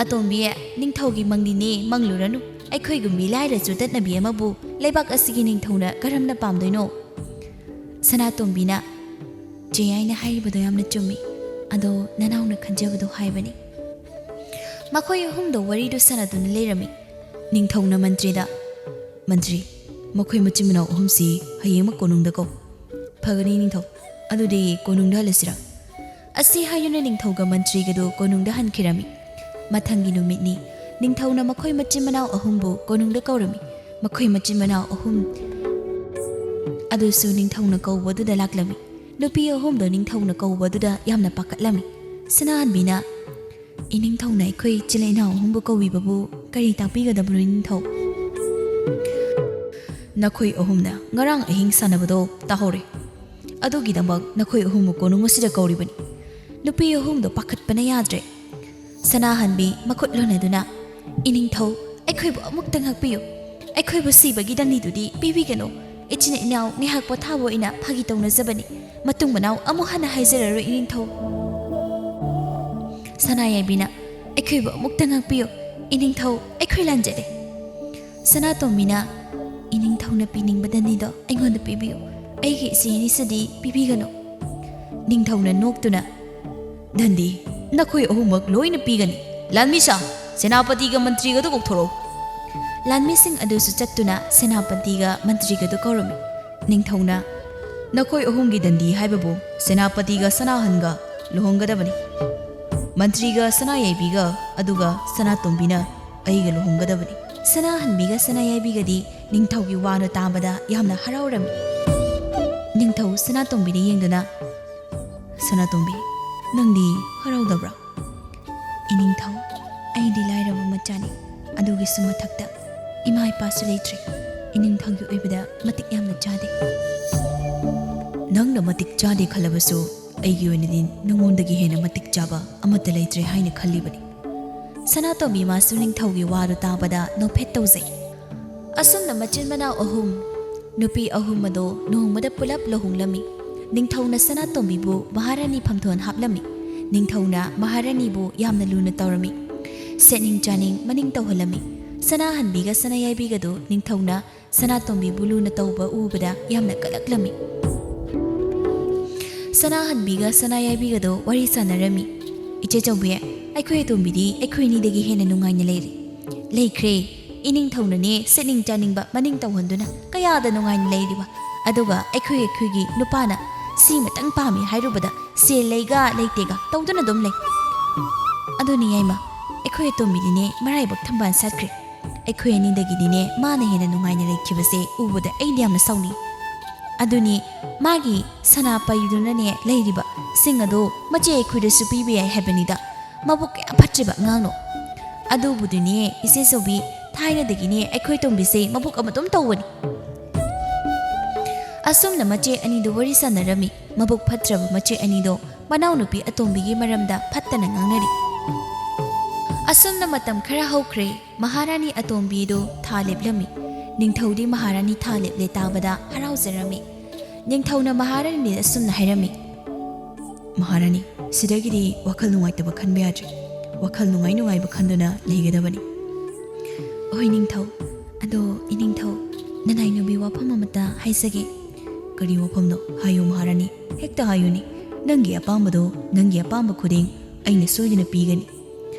"ꯑꯇꯣꯝꯕꯤ, ꯅꯤꯡꯊꯧꯒꯤ ꯃꯪꯗꯤꯅꯦ ꯃꯪꯂꯨꯔꯅꯨ꯫ ꯑꯩꯈꯣꯏꯒꯨꯝꯕꯤ ꯂꯥꯏꯔ ꯆꯨꯗꯠꯅꯕꯤ ꯑꯃꯕꯨ ꯂꯩꯕꯥꯛ ꯑꯁꯤꯒꯤ ꯅꯤꯡꯊꯧꯅ ꯀꯔꯝꯅ ꯄꯥꯝꯗꯣꯏꯅꯣ?" ꯁꯅꯥꯇꯣꯝꯕꯤꯅ, "ꯆꯦ ꯌꯥꯏꯅ ꯍꯥꯏꯔꯤꯕꯗꯣ ꯌꯥꯝꯅ ꯆꯨꯝꯃꯤ꯫ ꯑꯗꯣ ꯅꯅꯥꯎꯅ ꯈꯟꯖꯕꯗꯣ ꯍꯥꯏꯕꯅꯤ꯫" ꯃꯈꯣꯏ ꯑꯍꯨꯝꯗꯣ ꯋꯥꯔꯤꯗꯨ ꯁꯥꯟꯅꯗꯨꯅ ꯂꯩꯔꯝꯃꯤ꯫ ꯅꯤꯡꯊꯧꯅ ꯃꯟꯇ꯭ꯔꯤꯗ, "ꯃꯟꯇ꯭ꯔꯤ, ꯃꯈꯣꯏ ꯃꯆꯤꯟ ꯃꯅꯥꯎ ꯑꯍꯨꯝꯁꯤ ꯍꯌꯦꯡꯃꯛ ꯀꯣꯅꯨꯡꯗ ꯀꯧ꯫" "ꯐꯒꯅꯤ ꯅꯤꯡꯊꯧ꯫ ꯑꯗꯨꯗꯤ ꯀꯣꯅꯨꯡꯗ ꯍꯜꯂꯁꯤꯔꯥ?" ꯑꯁꯤ ꯍꯥꯏꯗꯨꯅ ꯅꯤꯡꯊꯧꯒ ꯃꯟꯇ꯭ꯔꯤꯒꯗꯨ ꯀꯣꯅꯨꯡꯗ ꯍꯟꯈꯤꯔꯝꯃꯤ꯫ ꯃꯊꯪꯒꯤ ꯅꯨꯃꯤꯠꯅꯤ꯫ ꯅꯤꯡꯊꯧꯅ ꯃꯈꯣꯏ ꯃꯆꯤꯟ ꯃꯅꯥꯎ ꯑꯍꯨꯝꯕꯨ ꯀꯣꯅꯨꯡꯗ ꯀꯧꯔꯝꯃꯤ꯫ ꯃꯈꯣꯏ ꯃꯆꯤꯟ ꯃꯅꯥꯎ ꯑꯍꯨꯝ ꯑꯗꯨꯁꯨ ꯅꯤꯡꯊꯧꯅ ꯀꯧꯕꯗꯨꯗ ꯂꯥꯛꯂꯝꯃꯤ꯫ ꯅꯨꯄꯤ ꯑꯍꯨꯝꯗꯣ ꯅꯤꯡꯊꯧꯅ ꯀꯧꯕꯗꯨꯗ ꯌꯥꯝꯅ ꯄꯥꯈꯠꯂꯝꯃꯤ꯫ ꯁꯅꯥꯍꯟꯕꯤꯅ, "ꯏꯅꯤꯡꯊꯧꯅ ꯑꯩꯈꯣꯏ ꯏꯆꯤꯜ ꯏꯅꯥꯎ ꯑꯍꯨꯝꯕꯨ ꯀꯧꯕꯤꯕꯕꯨ ꯀꯔꯤ ꯇꯥꯛꯄꯤꯒꯗꯕꯅꯣ, ꯏꯅꯤꯡꯊꯧ?" "ꯅꯈꯣꯏ ꯑꯍꯨꯝꯅ ꯉꯔꯥꯡ ꯑꯍꯤꯡ ꯁꯥꯟꯅꯕꯗꯣ ꯇꯥꯍꯧꯔꯦ꯫ ꯑꯗꯨꯒꯤꯗꯃꯛ ꯅꯈꯣꯏ ꯑꯍꯨꯝꯕꯨ ꯀꯣꯅꯨꯡ ꯑꯁꯤꯗ ꯀꯧꯔꯤꯕꯅꯤ꯫" ꯅꯨꯄꯤ ꯑꯍꯨꯝꯗꯣ ꯄꯥꯈꯠꯄꯅ ꯌꯥꯗ꯭ꯔꯦ꯫ ꯁꯅꯥꯍꯟꯕꯤ ꯃꯈꯨꯠ ꯂꯣꯟꯅꯗꯨꯅ, "ꯏꯅꯤꯡꯊꯧ, ꯑꯩꯈꯣꯏꯕꯨ ꯑꯃꯨꯛꯇ ꯉꯥꯛꯄꯤꯌꯨ꯫ ꯑꯩꯈꯣꯏꯕꯨ ꯁꯤꯕꯒꯤ ꯗꯟꯗꯤꯗꯨꯗꯤ ꯄꯤꯕꯤꯒꯅꯨ꯫ ꯏꯆꯤꯟ ꯏꯅꯥꯎ ꯉꯥꯏꯍꯥꯛ ꯄꯣꯊꯥꯕ ꯑꯣꯏꯅ ꯐꯥꯒꯤ ꯇꯧꯅꯖꯕꯅꯤ꯫ ꯃꯇꯨꯡ ꯃꯅꯥꯎ ꯑꯃꯨꯛ ꯍꯟꯅ ꯍꯥꯏꯖꯔꯔꯣꯏ, ꯏꯅꯤꯡꯊꯧ꯫" ꯁꯅꯥꯌꯥꯏꯕꯤꯅ, "ꯑꯩꯈꯣꯏꯕꯨ ꯑꯃꯨꯛꯇ ꯉꯥꯛꯄꯤꯌꯨ, ꯏꯅꯤꯡꯊꯧ, ꯑꯩꯈꯣꯏ ꯂꯥꯟꯖꯔꯦ꯫" ꯁꯅꯥꯇꯣꯝꯕꯤꯅ, "ꯏꯅꯤꯡꯊꯧꯅ ꯄꯤꯅꯤꯡꯕ ꯗꯟꯗꯤꯗꯣ ꯑꯩꯉꯣꯟꯗ ꯄꯤꯕꯤꯌꯨ, ꯑꯩꯒꯤ ꯏꯆꯦ ꯑꯅꯤꯁꯤꯗꯤ ꯄꯤꯕꯤꯒꯅꯨ꯫" ꯅꯤꯡꯊꯧꯅ ꯅꯣꯛꯇꯨꯅ, "ꯗꯟꯗꯤ, ꯅꯈꯣꯏ ꯑꯍꯨꯝꯃꯛ ꯂꯣꯏꯅ ꯄꯤꯒꯅꯤ꯫ ꯂꯥꯟꯃꯤꯁꯥ, ꯁꯦꯅꯥꯄꯇꯤꯒ ꯃꯟꯇ꯭ꯔꯤꯒꯗꯨ ꯀꯧꯊꯣꯔꯛꯎ꯫" ꯂꯥꯟꯃꯤꯁꯤꯡ ꯑꯗꯨꯁꯨ ꯆꯠꯇꯨꯅ ꯁꯦꯅꯥꯄꯇꯤꯒ ꯃꯟꯇ꯭ꯔꯤꯒꯗꯨ ꯀꯧꯔꯝꯃꯤ꯫ ꯅꯤꯡꯊꯧꯅ, "ꯅꯈꯣꯏ ꯑꯍꯨꯝꯒꯤ ꯗꯟꯗꯤ ꯍꯥꯏꯕꯕꯨ ꯁꯦꯅꯥꯄꯇꯤꯒ ꯁꯅꯥꯍꯟꯒ ꯂꯨꯍꯣꯡꯒꯗꯕꯅꯤ꯫ ꯃꯟꯇ꯭ꯔꯤꯒ ꯁꯅꯥꯌꯥꯏꯕꯤꯒ, ꯑꯗꯨꯒ ꯁꯅꯥꯇꯣꯝꯕꯤꯅ ꯑꯩꯒ ꯂꯨꯍꯣꯡꯒꯗꯕꯅꯤ꯫" ꯁꯅꯥꯍꯟꯕꯤꯒ ꯁꯅꯥꯌꯥꯏꯕꯤꯒꯗꯤ ꯅꯤꯡꯊꯧꯒꯤ ꯋꯥꯗꯨ ꯇꯥꯕꯗ ꯌꯥꯝꯅ ꯍꯔꯥꯎꯔꯝꯃꯤ꯫ ꯅꯤꯡꯊꯧ ꯁꯅꯥꯇꯣꯝꯕꯤꯗ ꯌꯦꯡꯗꯨꯅ, "ꯁꯅꯥꯇꯣꯝꯕꯤ, ꯅꯪꯗꯤ ꯍꯔꯥꯎꯗꯕ꯭ꯔꯥ?" "ꯏꯅꯤꯡꯊꯧ, ꯑꯩꯗꯤ ꯂꯥꯏꯔꯕ ꯃꯆꯥꯅꯤ꯫ ꯑꯗꯨꯒꯤꯁꯨ ꯃꯊꯛꯇ ꯏꯃꯥ ꯏꯄꯥꯁꯨ ꯂꯩꯇ꯭ꯔꯦ꯫ ꯏꯅꯤꯡꯊꯧꯒꯤ ꯑꯣꯏꯕꯗ ꯃꯇꯤꯛ ꯌꯥꯝꯅ ꯆꯥꯗꯦ꯫" "ꯅꯪꯅ ꯃꯇꯤꯛ ꯆꯥꯗꯦ ꯈꯜꯂꯕꯁꯨ, ꯑꯩꯒꯤ ꯑꯣꯏꯅꯗꯤ ꯅꯉꯣꯟꯗꯒꯤ ꯍꯦꯟꯅ ꯃꯇꯤꯛ ꯆꯥꯕ ꯑꯃꯠꯇ ꯂꯩꯇ꯭ꯔꯦ ꯍꯥꯏꯅ ꯈꯜꯂꯤꯕꯅꯤ꯫" ꯁꯅꯥꯇꯣꯝꯕꯤ ꯃꯥꯁꯨ ꯅꯤꯡꯊꯧꯒꯤ ꯋꯥꯗꯨ ꯇꯥꯕꯗ ꯅꯣꯛꯐꯦꯠ ꯇꯧꯖꯩ꯫ ꯑꯁꯨꯝꯅ ꯃꯆꯤꯟ ꯃꯅꯥꯎ ꯑꯍꯨꯝ, ꯅꯨꯄꯤ ꯑꯍꯨꯝ ꯑꯗꯣ ꯅꯣꯡꯃꯗ ꯄꯨꯂꯞ ꯂꯨꯍꯣꯡꯂꯝꯃꯤ꯫ ꯅꯤꯡꯊꯧꯅ ꯁꯅꯥꯇꯣꯝꯕꯤꯕꯨ ꯃꯍꯥꯔꯥꯅꯤ ꯐꯝꯊꯣꯟ ꯍꯥꯞꯂꯝꯃꯤ꯫ ꯅꯤꯡꯊꯧꯅ ꯃꯍꯥꯔꯥꯅꯤꯕꯨ ꯌꯥꯝꯅ ꯂꯨꯅ ꯇꯧꯔꯝꯃꯤ꯫ ꯁꯦꯠꯅꯤꯡ ꯆꯥꯅꯤꯡ ꯃꯅꯤꯡ ꯇꯧꯍꯜꯂꯝꯃꯤ꯫ ꯁꯅꯥꯍꯟꯕꯤꯒ ꯁꯅꯥꯌꯥꯏꯕꯤꯒꯗꯨ ꯅꯤꯡꯊꯧꯅ ꯁꯅꯥꯇꯣꯝꯕꯤꯕꯨ ꯂꯨꯅ ꯇꯧꯕ ꯎꯕꯗ ꯌꯥꯝꯅ ꯀꯂꯛꯂꯝꯃꯤ꯫ ꯁꯅꯥꯍꯟꯕꯤꯒ ꯁꯅꯥꯌꯥꯏꯕꯤꯒꯗꯣ ꯋꯥꯔꯤ ꯁꯥꯟꯅꯔꯝꯃꯤ꯫ "ꯏꯆꯦ ꯆꯧꯕꯤ, ꯑꯩꯈꯣꯏ ꯑꯇꯣꯝꯕꯤꯗꯤ ꯑꯩꯈꯣꯏ ꯑꯅꯤꯗꯒꯤ ꯍꯦꯟꯅ ꯅꯨꯡꯉꯥꯏꯅ ꯂꯩꯔꯤ꯫" "ꯂꯩꯈ꯭ꯔꯦ꯫ ꯏꯅꯤꯡꯊꯧꯅꯅꯦ ꯁꯦꯠꯅꯤꯡ ꯆꯥꯅꯤꯡꯕ ꯃꯅꯤꯡ ꯇꯧꯍꯟꯗꯨꯅ ꯀꯌꯥꯗ ꯅꯨꯡꯉꯥꯏꯅ ꯂꯩꯔꯤꯕ꯫ ꯑꯗꯨꯒ ꯑꯩꯈꯣꯏ ꯑꯩꯈꯣꯏꯒꯤ ꯅꯨꯄꯥꯅ ꯁꯤꯃꯇꯪ ꯄꯥꯝꯃꯤ ꯍꯥꯏꯔꯨꯕꯗ ꯁꯦꯜ ꯂꯩꯒ ꯂꯩꯇꯦꯒ ꯇꯧꯗꯨꯅ ꯑꯗꯨꯝ ꯂꯩ꯫ ꯑꯗꯨꯅꯤ ꯌꯥꯏꯃ, ꯑꯩꯈꯣꯏ ꯑꯇꯣꯝꯕꯤꯗꯤꯅꯦ ꯃꯔꯥꯏꯕꯛ ꯊꯝꯕꯥꯜ ꯁꯥꯠꯈ꯭ꯔꯦ꯫ ꯑꯩꯈꯣꯏ ꯑꯅꯤꯗꯒꯤꯗꯤꯅꯦ ꯃꯥꯅ ꯍꯦꯟꯅ ꯅꯨꯡꯉꯥꯏꯅ ꯂꯩꯈꯤꯕꯁꯦ ꯎꯕꯗ ꯑꯩꯗꯤ ꯌꯥꯝꯅ ꯁꯥꯎꯅꯤꯡꯏ꯫" ꯑꯗꯨꯅꯤ, ꯃꯥꯒꯤ ꯁꯅꯥ ꯄꯩꯗꯨꯅꯅꯦ ꯂꯩꯔꯤꯕ ꯁꯤꯡ ꯑꯗꯣ ꯃꯆꯦ ꯑꯩꯈꯣꯏꯗꯁꯨ ꯄꯤꯕ ꯌꯥꯏ ꯍꯥꯏꯕꯅꯤꯗ꯫ ꯃꯕꯨꯛ ꯀꯌꯥ ꯐꯠꯇ꯭ꯔꯤꯕ ꯑꯉꯥꯡꯅꯣ꯫ ꯑꯗꯨꯕꯨꯗꯤꯅꯦ, ꯏꯆꯦꯆꯧꯕꯤ, ꯊꯥꯏꯅꯗꯒꯤꯅꯦ ꯑꯩꯈꯣꯏ ꯇꯣꯝꯕꯤꯁꯦ ꯃꯕꯨꯛ ꯑꯃ ꯑꯗꯨꯝ ꯇꯧꯕꯅꯤ꯫ ꯑꯁꯨꯝꯅ ꯃꯆꯦ ꯑꯅꯤꯗꯨ ꯋꯥꯔꯤ ꯁꯥꯟꯅꯔꯝꯃꯤ꯫ ꯃꯕꯨꯛ ꯐꯠꯇ꯭ꯔꯕ ꯃꯆꯦ ꯑꯅꯤꯗꯣ ꯃꯅꯥꯎꯅꯨꯄꯤ ꯑꯇꯣꯝꯕꯤꯒꯤ ꯃꯔꯝꯗ ꯐꯠꯇꯅ ꯉꯥꯡꯅꯔꯤ꯫ ꯑꯁꯨꯝꯅ ꯃꯇꯝ ꯈꯔ ꯍꯧꯈ꯭ꯔꯦ꯫ ꯃꯍꯥꯔꯥꯅꯤ ꯑꯇꯣꯝꯕꯤꯗꯨ ꯊꯥ ꯂꯦꯞꯂꯝꯃꯤ꯫ ꯅꯤꯡꯊꯧꯗꯤ ꯃꯍꯥꯔꯥꯅꯤ ꯊꯥ ꯂꯦꯞꯂꯦ ꯇꯥꯕꯗ ꯍꯔꯥꯎꯖꯔꯝꯃꯤ꯫ ꯅꯤꯡꯊꯧꯅ ꯃꯍꯥꯔꯥꯅꯤꯗ ꯑꯁꯨꯝꯅ ꯍꯥꯏꯔꯝꯃꯤ, "ꯃꯍꯥꯔꯥꯅꯤ, ꯁꯤꯗꯒꯤꯗꯤ ꯋꯥꯈꯜ ꯅꯨꯡꯉꯥꯏꯇꯕ ꯈꯟꯕ ꯌꯥꯗ꯭ꯔꯦ꯫ ꯋꯥꯈꯜ ꯅꯨꯡꯉꯥꯏ ꯅꯨꯡꯉꯥꯏꯕ ꯈꯟꯗꯨꯅ ꯂꯩꯒꯗꯕꯅꯤ꯫" "ꯍꯣꯏ ꯅꯤꯡꯊꯧ꯫ ꯑꯗꯣ ꯏꯅꯤꯡꯊꯧ, ꯅꯅꯥꯏ ꯅꯨꯄꯤ ꯋꯥꯐꯝ ꯑꯃꯇ ꯍꯥꯏꯖꯒꯦ꯫" "ꯀꯔꯤ ꯋꯥꯐꯝꯅꯣ? ꯍꯥꯏꯌꯨ ꯃꯍꯥꯔꯥꯅꯤ, ꯍꯦꯛꯇ ꯍꯥꯏꯌꯨꯅꯦ꯫ ꯅꯪꯒꯤ ꯑꯄꯥꯝꯕꯗꯣ, ꯅꯪꯒꯤ ꯑꯄꯥꯝꯕ ꯈꯨꯗꯤꯡ ꯑꯩꯅ ꯁꯣꯏꯗꯅ ꯄꯤꯒꯅꯤ꯫"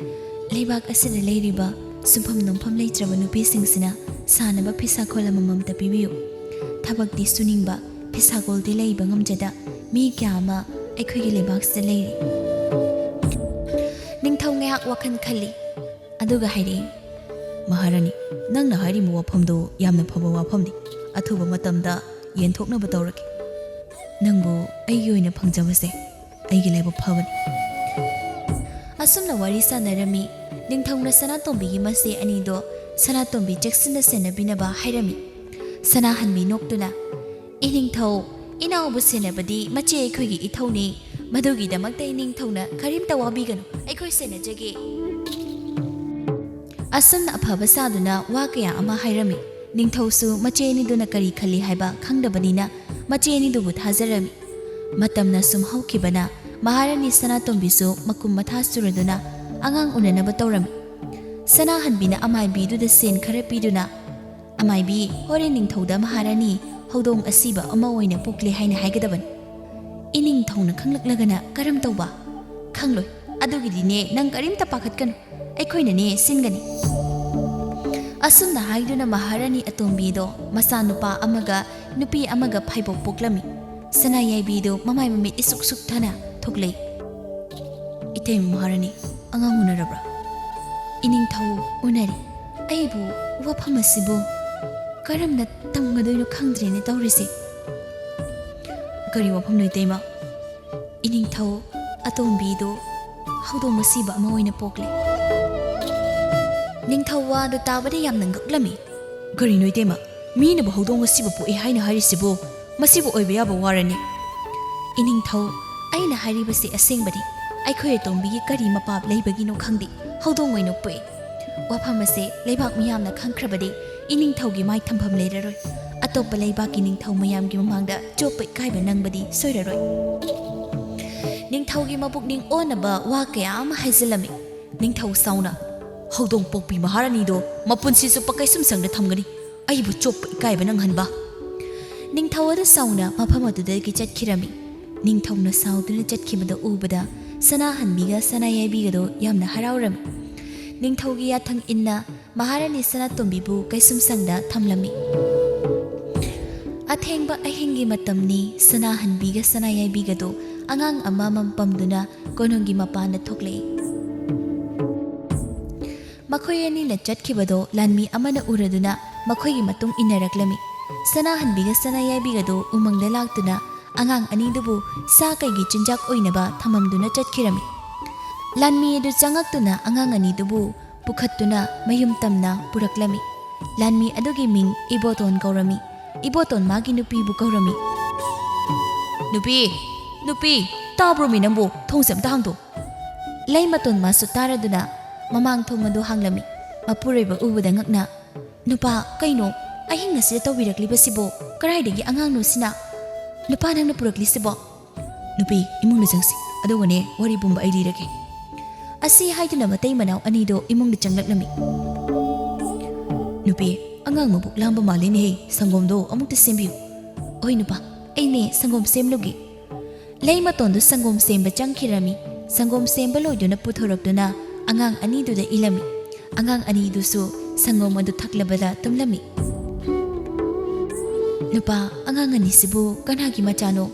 "ꯂꯩꯕꯥꯛ ꯑꯁꯤꯗ ꯂꯩꯔꯤꯕ ꯁꯨꯡꯐꯝ ꯅꯣꯝꯐꯝ ꯂꯩꯇ꯭ꯔꯕ ꯅꯨꯄꯤꯁꯤꯡꯁꯤꯅ ꯁꯥꯅꯕ ꯐꯤꯁꯥꯈꯣꯜ ꯑꯃꯃꯝꯇ ꯄꯤꯕꯤꯌꯨ꯫ ꯊꯕꯛꯇꯤ ꯁꯨꯅꯤꯡꯕ, ꯐꯤꯁꯥꯀꯣꯜꯗꯤ ꯂꯩꯕ ꯉꯝꯖꯗ ꯃꯤ ꯀꯌꯥ ꯑꯃ ꯑꯩꯈꯣꯏꯒꯤ ꯂꯩꯕꯥꯛꯁꯤꯗ ꯂꯩꯔꯤ꯫" ꯅꯤꯡꯊꯧ ꯉꯥꯏꯍꯥꯛ ꯋꯥꯈꯜ ꯈꯜꯂꯤ, ꯑꯗꯨꯒ ꯍꯥꯏꯔꯛꯏ, "ꯃꯍꯥꯔꯥꯅꯤ, ꯅꯪꯅ ꯍꯥꯏꯔꯤꯕ ꯋꯥꯐꯝꯗꯨ ꯌꯥꯝꯅ ꯐꯕ ꯋꯥꯐꯝꯅꯤ꯫ ꯑꯊꯨꯕ ꯃꯇꯝꯗ ꯌꯦꯟꯊꯣꯛꯅꯕ ꯇꯧꯔꯒꯦ꯫ ꯅꯪꯕꯨ ꯑꯩꯒꯤ ꯑꯣꯏꯅ ꯐꯪꯖꯕꯁꯦ ꯑꯩꯒꯤ ꯂꯥꯏꯕꯛ ꯐꯕꯅꯤ꯫" ꯑꯁꯨꯝꯅ ꯋꯥꯔꯤ ꯁꯥꯟꯅꯔꯝꯃꯤ꯫ ꯅꯤꯡꯊꯧꯅ ꯁꯅꯥꯇꯣꯝꯕꯤꯒꯤ ꯃꯆꯦ ꯑꯅꯤꯗꯣ ꯁꯅꯥꯇꯣꯝꯕꯤ ꯆꯦꯛꯁꯤꯟꯅ ꯁꯦꯟꯅꯕꯤꯅꯕ ꯍꯥꯏꯔꯝꯃꯤ꯫ ꯁꯅꯥꯍꯟꯕꯤ ꯅꯣꯛꯇꯨꯅ, "ꯏꯅꯤꯡꯊꯧ, ꯏꯅꯥꯎꯕꯨ ꯁꯦꯟꯅꯕꯗꯤ ꯃꯆꯦ ꯑꯩꯈꯣꯏꯒꯤ ꯏꯊꯧꯅꯤ꯫ ꯃꯗꯨꯒꯤꯗꯃꯛꯇ ꯏꯅꯤꯡꯊꯧꯅ ꯀꯔꯤꯝꯇ ꯋꯥꯕꯤꯒꯅꯨ, ꯑꯩꯈꯣꯏ ꯁꯦꯟꯅꯖꯒꯦ꯫" ꯑꯁꯨꯝꯅ ꯑꯐꯕ ꯁꯥꯗꯨꯅ ꯋꯥ ꯀꯌꯥ ꯑꯃ ꯍꯥꯏꯔꯝꯃꯤ꯫ ꯅꯤꯡꯊꯧꯁꯨ ꯃꯆꯦ ꯑꯅꯤꯗꯨꯅ ꯀꯔꯤ ꯈꯜꯂꯤ ꯍꯥꯏꯕ ꯈꯪꯗꯕꯅꯤꯅ ꯃꯆꯦ ꯑꯅꯤꯗꯨꯕꯨ ꯊꯥꯖꯔꯝꯃꯤ꯫ ꯃꯇꯝꯅ ꯁꯨꯝ ꯍꯧꯈꯤꯕꯅ ꯃꯍꯥꯔꯥꯅꯤ ꯁꯅꯥꯇꯣꯝꯕꯤꯁꯨ ꯃꯀꯨꯝ ꯃꯊꯥ ꯆꯨꯔꯗꯨꯅ ꯑꯉꯥꯡ ꯎꯅꯅꯕ ꯇꯧꯔꯝꯃꯤ꯫ ꯁꯅꯥꯍꯟꯕꯤꯅ ꯑꯃꯥꯏꯕꯤꯗꯨꯗ ꯁꯦꯟ ꯈꯔ ꯄꯤꯗꯨꯅ, "ꯑꯃꯥꯏꯕꯤ, ꯍꯣꯔꯦꯟ ꯅꯤꯡꯊꯧꯗ ꯃꯍꯥꯔꯥꯅꯤ ꯍꯧꯗꯣꯡ ꯑꯁꯤꯕ ꯑꯃ ꯑꯣꯏꯅ ꯄꯣꯛꯂꯦ ꯍꯥꯏꯅ ꯍꯥꯏꯒꯗꯕꯅꯤ꯫" ꯏꯅꯤꯡꯊꯧꯅ ꯈꯪꯂꯛꯂꯒꯅ ꯀꯔꯝ ꯇꯧꯕ? ꯈꯪꯂꯣꯏ꯫ ꯑꯗꯨꯒꯤꯗꯤꯅꯦ ꯅꯪ ꯀꯔꯤꯝꯇ ꯄꯥꯈꯠꯀꯅꯨ, ꯑꯩꯈꯣꯏꯅꯅꯦ ꯁꯤꯟꯒꯅꯤ꯫ ꯑꯁꯨꯝꯅ ꯍꯥꯏꯗꯨꯅ ꯃꯍꯥꯔꯥꯅꯤ ꯑꯇꯣꯝꯕꯤꯗꯣ ꯃꯆꯥꯅꯨꯄꯥ ꯑꯃꯒ ꯅꯨꯄꯤ ꯑꯃꯒ ꯐꯥꯏꯕꯣꯛ ꯄꯣꯛꯂꯝꯃꯤ꯫ ꯁꯅꯥꯌꯥꯏꯕꯤꯗꯣ ꯃꯃꯥꯏ ꯃꯃꯤꯠ ꯏꯁꯨꯛ ꯁꯨꯛ ꯊꯅ ꯊꯣꯛꯂꯛꯏ꯫ "ꯏꯇꯩꯃ ꯃꯍꯥꯔꯥꯅꯤ, ꯑꯉꯥꯡ ꯎꯅꯔꯕ꯭ꯔꯥ?" "ꯏꯅꯤꯡꯊꯧ, ꯎꯅꯔꯦ꯫ ꯑꯩꯕꯨ ꯋꯥꯐꯝ ꯑꯁꯤꯕꯨ ꯀꯔꯝꯅ ꯇꯝꯒꯗꯣꯏꯅꯣ ꯈꯪꯗ꯭ꯔꯦꯅꯦ ꯇꯧꯔꯤꯁꯦ꯫" "ꯀꯔꯤ ꯋꯥꯐꯝꯅꯣ, ꯏꯇꯩꯃ?" "ꯏꯅꯤꯡꯊꯧ ꯑꯇꯣꯝꯕꯤꯗꯨ ꯍꯧꯗꯣꯡ ꯑꯁꯤꯕ ꯑꯃ ꯑꯣꯏꯅ ꯄꯣꯛꯂꯦ꯫" ꯅꯤꯡꯊꯧ ꯋꯥꯗꯨ ꯇꯥꯕꯗ ꯌꯥꯝꯅ ꯉꯛꯂꯝꯃꯤ꯫ "ꯀꯔꯤꯅꯣ, ꯏꯇꯩꯃ? ꯃꯤꯅꯕꯨ ꯍꯧꯗꯣꯡ ꯑꯁꯤꯕ ꯄꯣꯛꯏ ꯍꯥꯏꯅ ꯍꯥꯏꯔꯤꯁꯤꯕꯨ? ꯃꯁꯤꯕꯨ ꯑꯣꯏꯕ ꯌꯥꯕ ꯋꯥꯔꯅꯤ?" "ꯏꯅꯤꯡꯊꯧ, ꯑꯩꯅ ꯍꯥꯏꯔꯤꯕꯁꯤ ꯑꯁꯦꯡꯕꯅꯤ꯫ ꯑꯩꯈꯣꯏ ꯑꯇꯣꯝꯕꯤꯒꯤ ꯀꯔꯤ ꯃꯄꯥꯞ ꯂꯩꯕꯒꯤꯅꯣ ꯈꯪꯗꯦ, ꯍꯧꯗꯣꯡ ꯑꯣꯏꯅ ꯄꯣꯛꯏ꯫ ꯋꯥꯐꯝ ꯑꯁꯦ ꯂꯩꯕꯥꯛ ꯃꯤꯌꯥꯝꯅ ꯈꯪꯈ꯭ꯔꯕꯗꯤ ꯏꯅꯤꯡꯊꯧꯒꯤ ꯃꯥꯏ ꯊꯝꯐꯝ ꯂꯩꯔꯔꯣꯏ꯫ ꯑꯇꯣꯞꯄ ꯂꯩꯕꯥꯛꯀꯤ ꯅꯤꯡꯊꯧ ꯃꯌꯥꯝꯒꯤ ꯃꯃꯥꯡꯗ ꯆꯣꯞꯄ ꯏꯀꯥꯏꯕ ꯅꯪꯕꯗꯤ ꯁꯣꯏꯔꯔꯣꯏ꯫" ꯅꯤꯡꯊꯧꯒꯤ ꯃꯕꯨꯛꯅꯤꯡ ꯑꯣꯟꯅꯕ ꯋꯥ ꯀꯌꯥ ꯑꯃ ꯍꯥꯏꯖꯤꯜꯂꯝꯃꯤ꯫ ꯅꯤꯡꯊꯧ ꯁꯥꯎꯅ, "ꯍꯧꯗꯣꯡ ꯄꯣꯛꯄꯤ ꯃꯍꯥꯔꯥꯅꯤꯗꯣ ꯃꯄꯨꯟꯁꯤ ꯆꯨꯞꯄ ꯀꯩꯁꯨꯝꯁꯪꯗ ꯊꯝꯒꯅꯤ꯫ ꯑꯩꯕꯨ ꯆꯣꯞꯄ ꯏꯀꯥꯏꯕ ꯅꯪꯍꯟꯕ!" ꯅꯤꯡꯊꯧ ꯑꯗꯨ ꯁꯥꯎꯅ ꯃꯐꯝ ꯑꯗꯨꯗꯒꯤ ꯆꯠꯈꯤꯔꯝꯃꯤ꯫ ꯅꯤꯡꯊꯧꯅ ꯁꯥꯎꯗꯨꯅ ꯆꯠꯈꯤꯕꯗꯨ ꯎꯕꯗ ꯁꯅꯥꯍꯟꯕꯤꯒ ꯁꯅꯥꯌꯥꯏꯕꯤꯒꯗꯣ ꯌꯥꯝꯅ ꯍꯔꯥꯎꯔꯝꯃꯤ꯫ ꯅꯤꯡꯊꯧꯒꯤ ꯌꯥꯊꯪ ꯏꯟꯅ ꯃꯍꯥꯔꯥꯅꯤ ꯁꯅꯥꯇꯣꯝꯕꯤꯕꯨ ꯀꯩꯁꯨꯝꯁꯪꯗ ꯊꯝꯂꯝꯃꯤ꯫ ꯑꯊꯦꯡꯕ ꯑꯍꯤꯡꯒꯤ ꯃꯇꯝꯅꯤ꯫ ꯁꯅꯥꯍꯟꯕꯤꯒ ꯁꯅꯥꯌꯥꯏꯕꯤꯒꯗꯣ ꯑꯉꯥꯡ ꯑꯃꯃꯝ ꯄꯝꯗꯨꯅ ꯀꯣꯅꯨꯡꯒꯤ ꯃꯄꯥꯟꯗ ꯊꯣꯛꯂꯛꯏ꯫ ꯃꯈꯣꯏ ꯑꯅꯤꯅ ꯆꯠꯈꯤꯕꯗꯣ ꯂꯥꯟꯃꯤ ꯑꯃꯅ ꯎꯔꯗꯨꯅ ꯃꯈꯣꯏꯒꯤ ꯃꯇꯨꯡ ꯏꯟꯅꯔꯛꯂꯝꯃꯤ꯫ ꯁꯅꯥꯍꯟꯕꯤꯒ ꯁꯅꯥꯌꯥꯏꯕꯤꯒꯗꯣ ꯎꯃꯪꯗ ꯂꯥꯛꯇꯨꯅ ꯑꯉꯥꯡ ꯑꯅꯤꯗꯨꯕꯨ ꯁꯥ ꯀꯩꯒꯤ ꯆꯤꯟꯖꯥꯛ ꯑꯣꯏꯅꯕ ꯊꯝꯃꯝꯗꯨꯅ ꯆꯠꯈꯤꯔꯝꯃꯤ꯫ ꯂꯥꯟꯃꯤ ꯑꯗꯨ ꯆꯪꯉꯛꯇꯨꯅ ꯑꯉꯥꯡ ꯑꯅꯤꯗꯨꯕꯨ ꯄꯨꯈꯠꯇꯨꯅ ꯃꯌꯨꯝ ꯇꯝꯅ ꯄꯨꯔꯛꯂꯝꯃꯤ꯫ ꯂꯥꯟꯃꯤ ꯑꯗꯨꯒꯤ ꯃꯤꯡ ꯏꯕꯣꯇꯣꯟ ꯀꯧꯔꯝꯃꯤ꯫ ꯏꯕꯣꯇꯣꯟ ꯃꯥꯒꯤ ꯅꯨꯄꯤꯕꯨ ꯀꯧꯔꯝꯃꯤ꯫ "ꯅꯨꯄꯤ, ꯅꯨꯄꯤ, ꯇꯥꯕ꯭ꯔꯣꯃꯤ ꯅꯪꯕꯨ? ꯊꯣꯡꯁꯦ ꯑꯝꯇ ꯍꯥꯡꯗꯣꯛ!" ꯂꯩꯃꯇꯣꯟ ꯃꯥꯁꯨ ꯇꯥꯔꯗꯨꯅ ꯃꯃꯥꯡ ꯊꯣꯡ ꯑꯗꯨ ꯍꯥꯡꯂꯝꯃꯤ꯫ ꯃꯄꯨꯔꯣꯏꯕ ꯎꯕꯗ ꯉꯛꯅ, "ꯅꯨꯄꯥ, ꯀꯩꯅꯣ ꯑꯍꯤꯡ ꯑꯁꯤꯗ ꯇꯧꯕꯤꯔꯛꯂꯤꯕꯁꯤꯕꯣ? ꯀꯗꯥꯏꯗꯒꯤ ꯑꯉꯥꯡꯅꯣ ꯁꯤꯅ? ꯅꯨꯄꯥ, ꯅꯪꯅ ꯄꯨꯔꯛꯂꯤꯁꯤꯕꯣ?" "ꯅꯨꯄꯤ, ꯏꯃꯨꯡꯗ ꯆꯪꯁꯤ, ꯑꯗꯨꯒꯅꯦ ꯋꯥꯔꯤ ꯄꯨꯝꯕ ꯑꯩ ꯂꯤꯔꯒꯦ꯫" ꯑꯁꯤ ꯍꯥꯏꯗꯨꯅ ꯃꯇꯩ ꯃꯅꯥꯎ ꯑꯅꯤꯗꯣ ꯏꯃꯨꯡꯗ ꯆꯪꯂꯛꯂꯝꯃꯤ꯫ "ꯅꯨꯄꯤ, ꯑꯉꯥꯡ ꯃꯕꯨꯛ ꯂꯥꯝꯕ ꯃꯥꯜꯂꯤꯅꯦꯍꯦ, ꯁꯪꯒꯣꯝꯗꯣ ꯑꯃꯨꯛꯇ ꯁꯦꯝꯕꯤꯌꯨ꯫" "ꯍꯣꯏ ꯅꯨꯄꯥ, ꯑꯩꯅꯦ ꯁꯪꯒꯣꯝ ꯁꯦꯝꯂꯨꯒꯦ꯫" ꯂꯩꯃꯇꯣꯟꯗꯨ ꯁꯪꯒꯣꯝ ꯁꯦꯝꯕ ꯆꯪꯈꯤꯔꯝꯃꯤ꯫ ꯁꯪꯒꯣꯝ ꯁꯦꯝꯕ ꯂꯣꯏꯗꯨꯅ ꯄꯨꯊꯣꯔꯛꯇꯨꯅ ꯑꯉꯥꯡ ꯑꯅꯤꯗꯨꯗ ꯏꯜꯂꯝꯃꯤ꯫ ꯑꯉꯥꯡ ꯑꯅꯤꯗꯨꯁꯨ ꯁꯪꯒꯣꯝ ꯑꯗꯨ ꯊꯛꯂꯕꯗ ꯇꯨꯝꯂꯝꯃꯤ꯫ "ꯅꯨꯄꯥ, ꯑꯉꯥꯡ ꯑꯅꯤꯁꯤꯕꯨ ꯀꯅꯥꯒꯤ ꯃꯆꯥꯅꯣ?"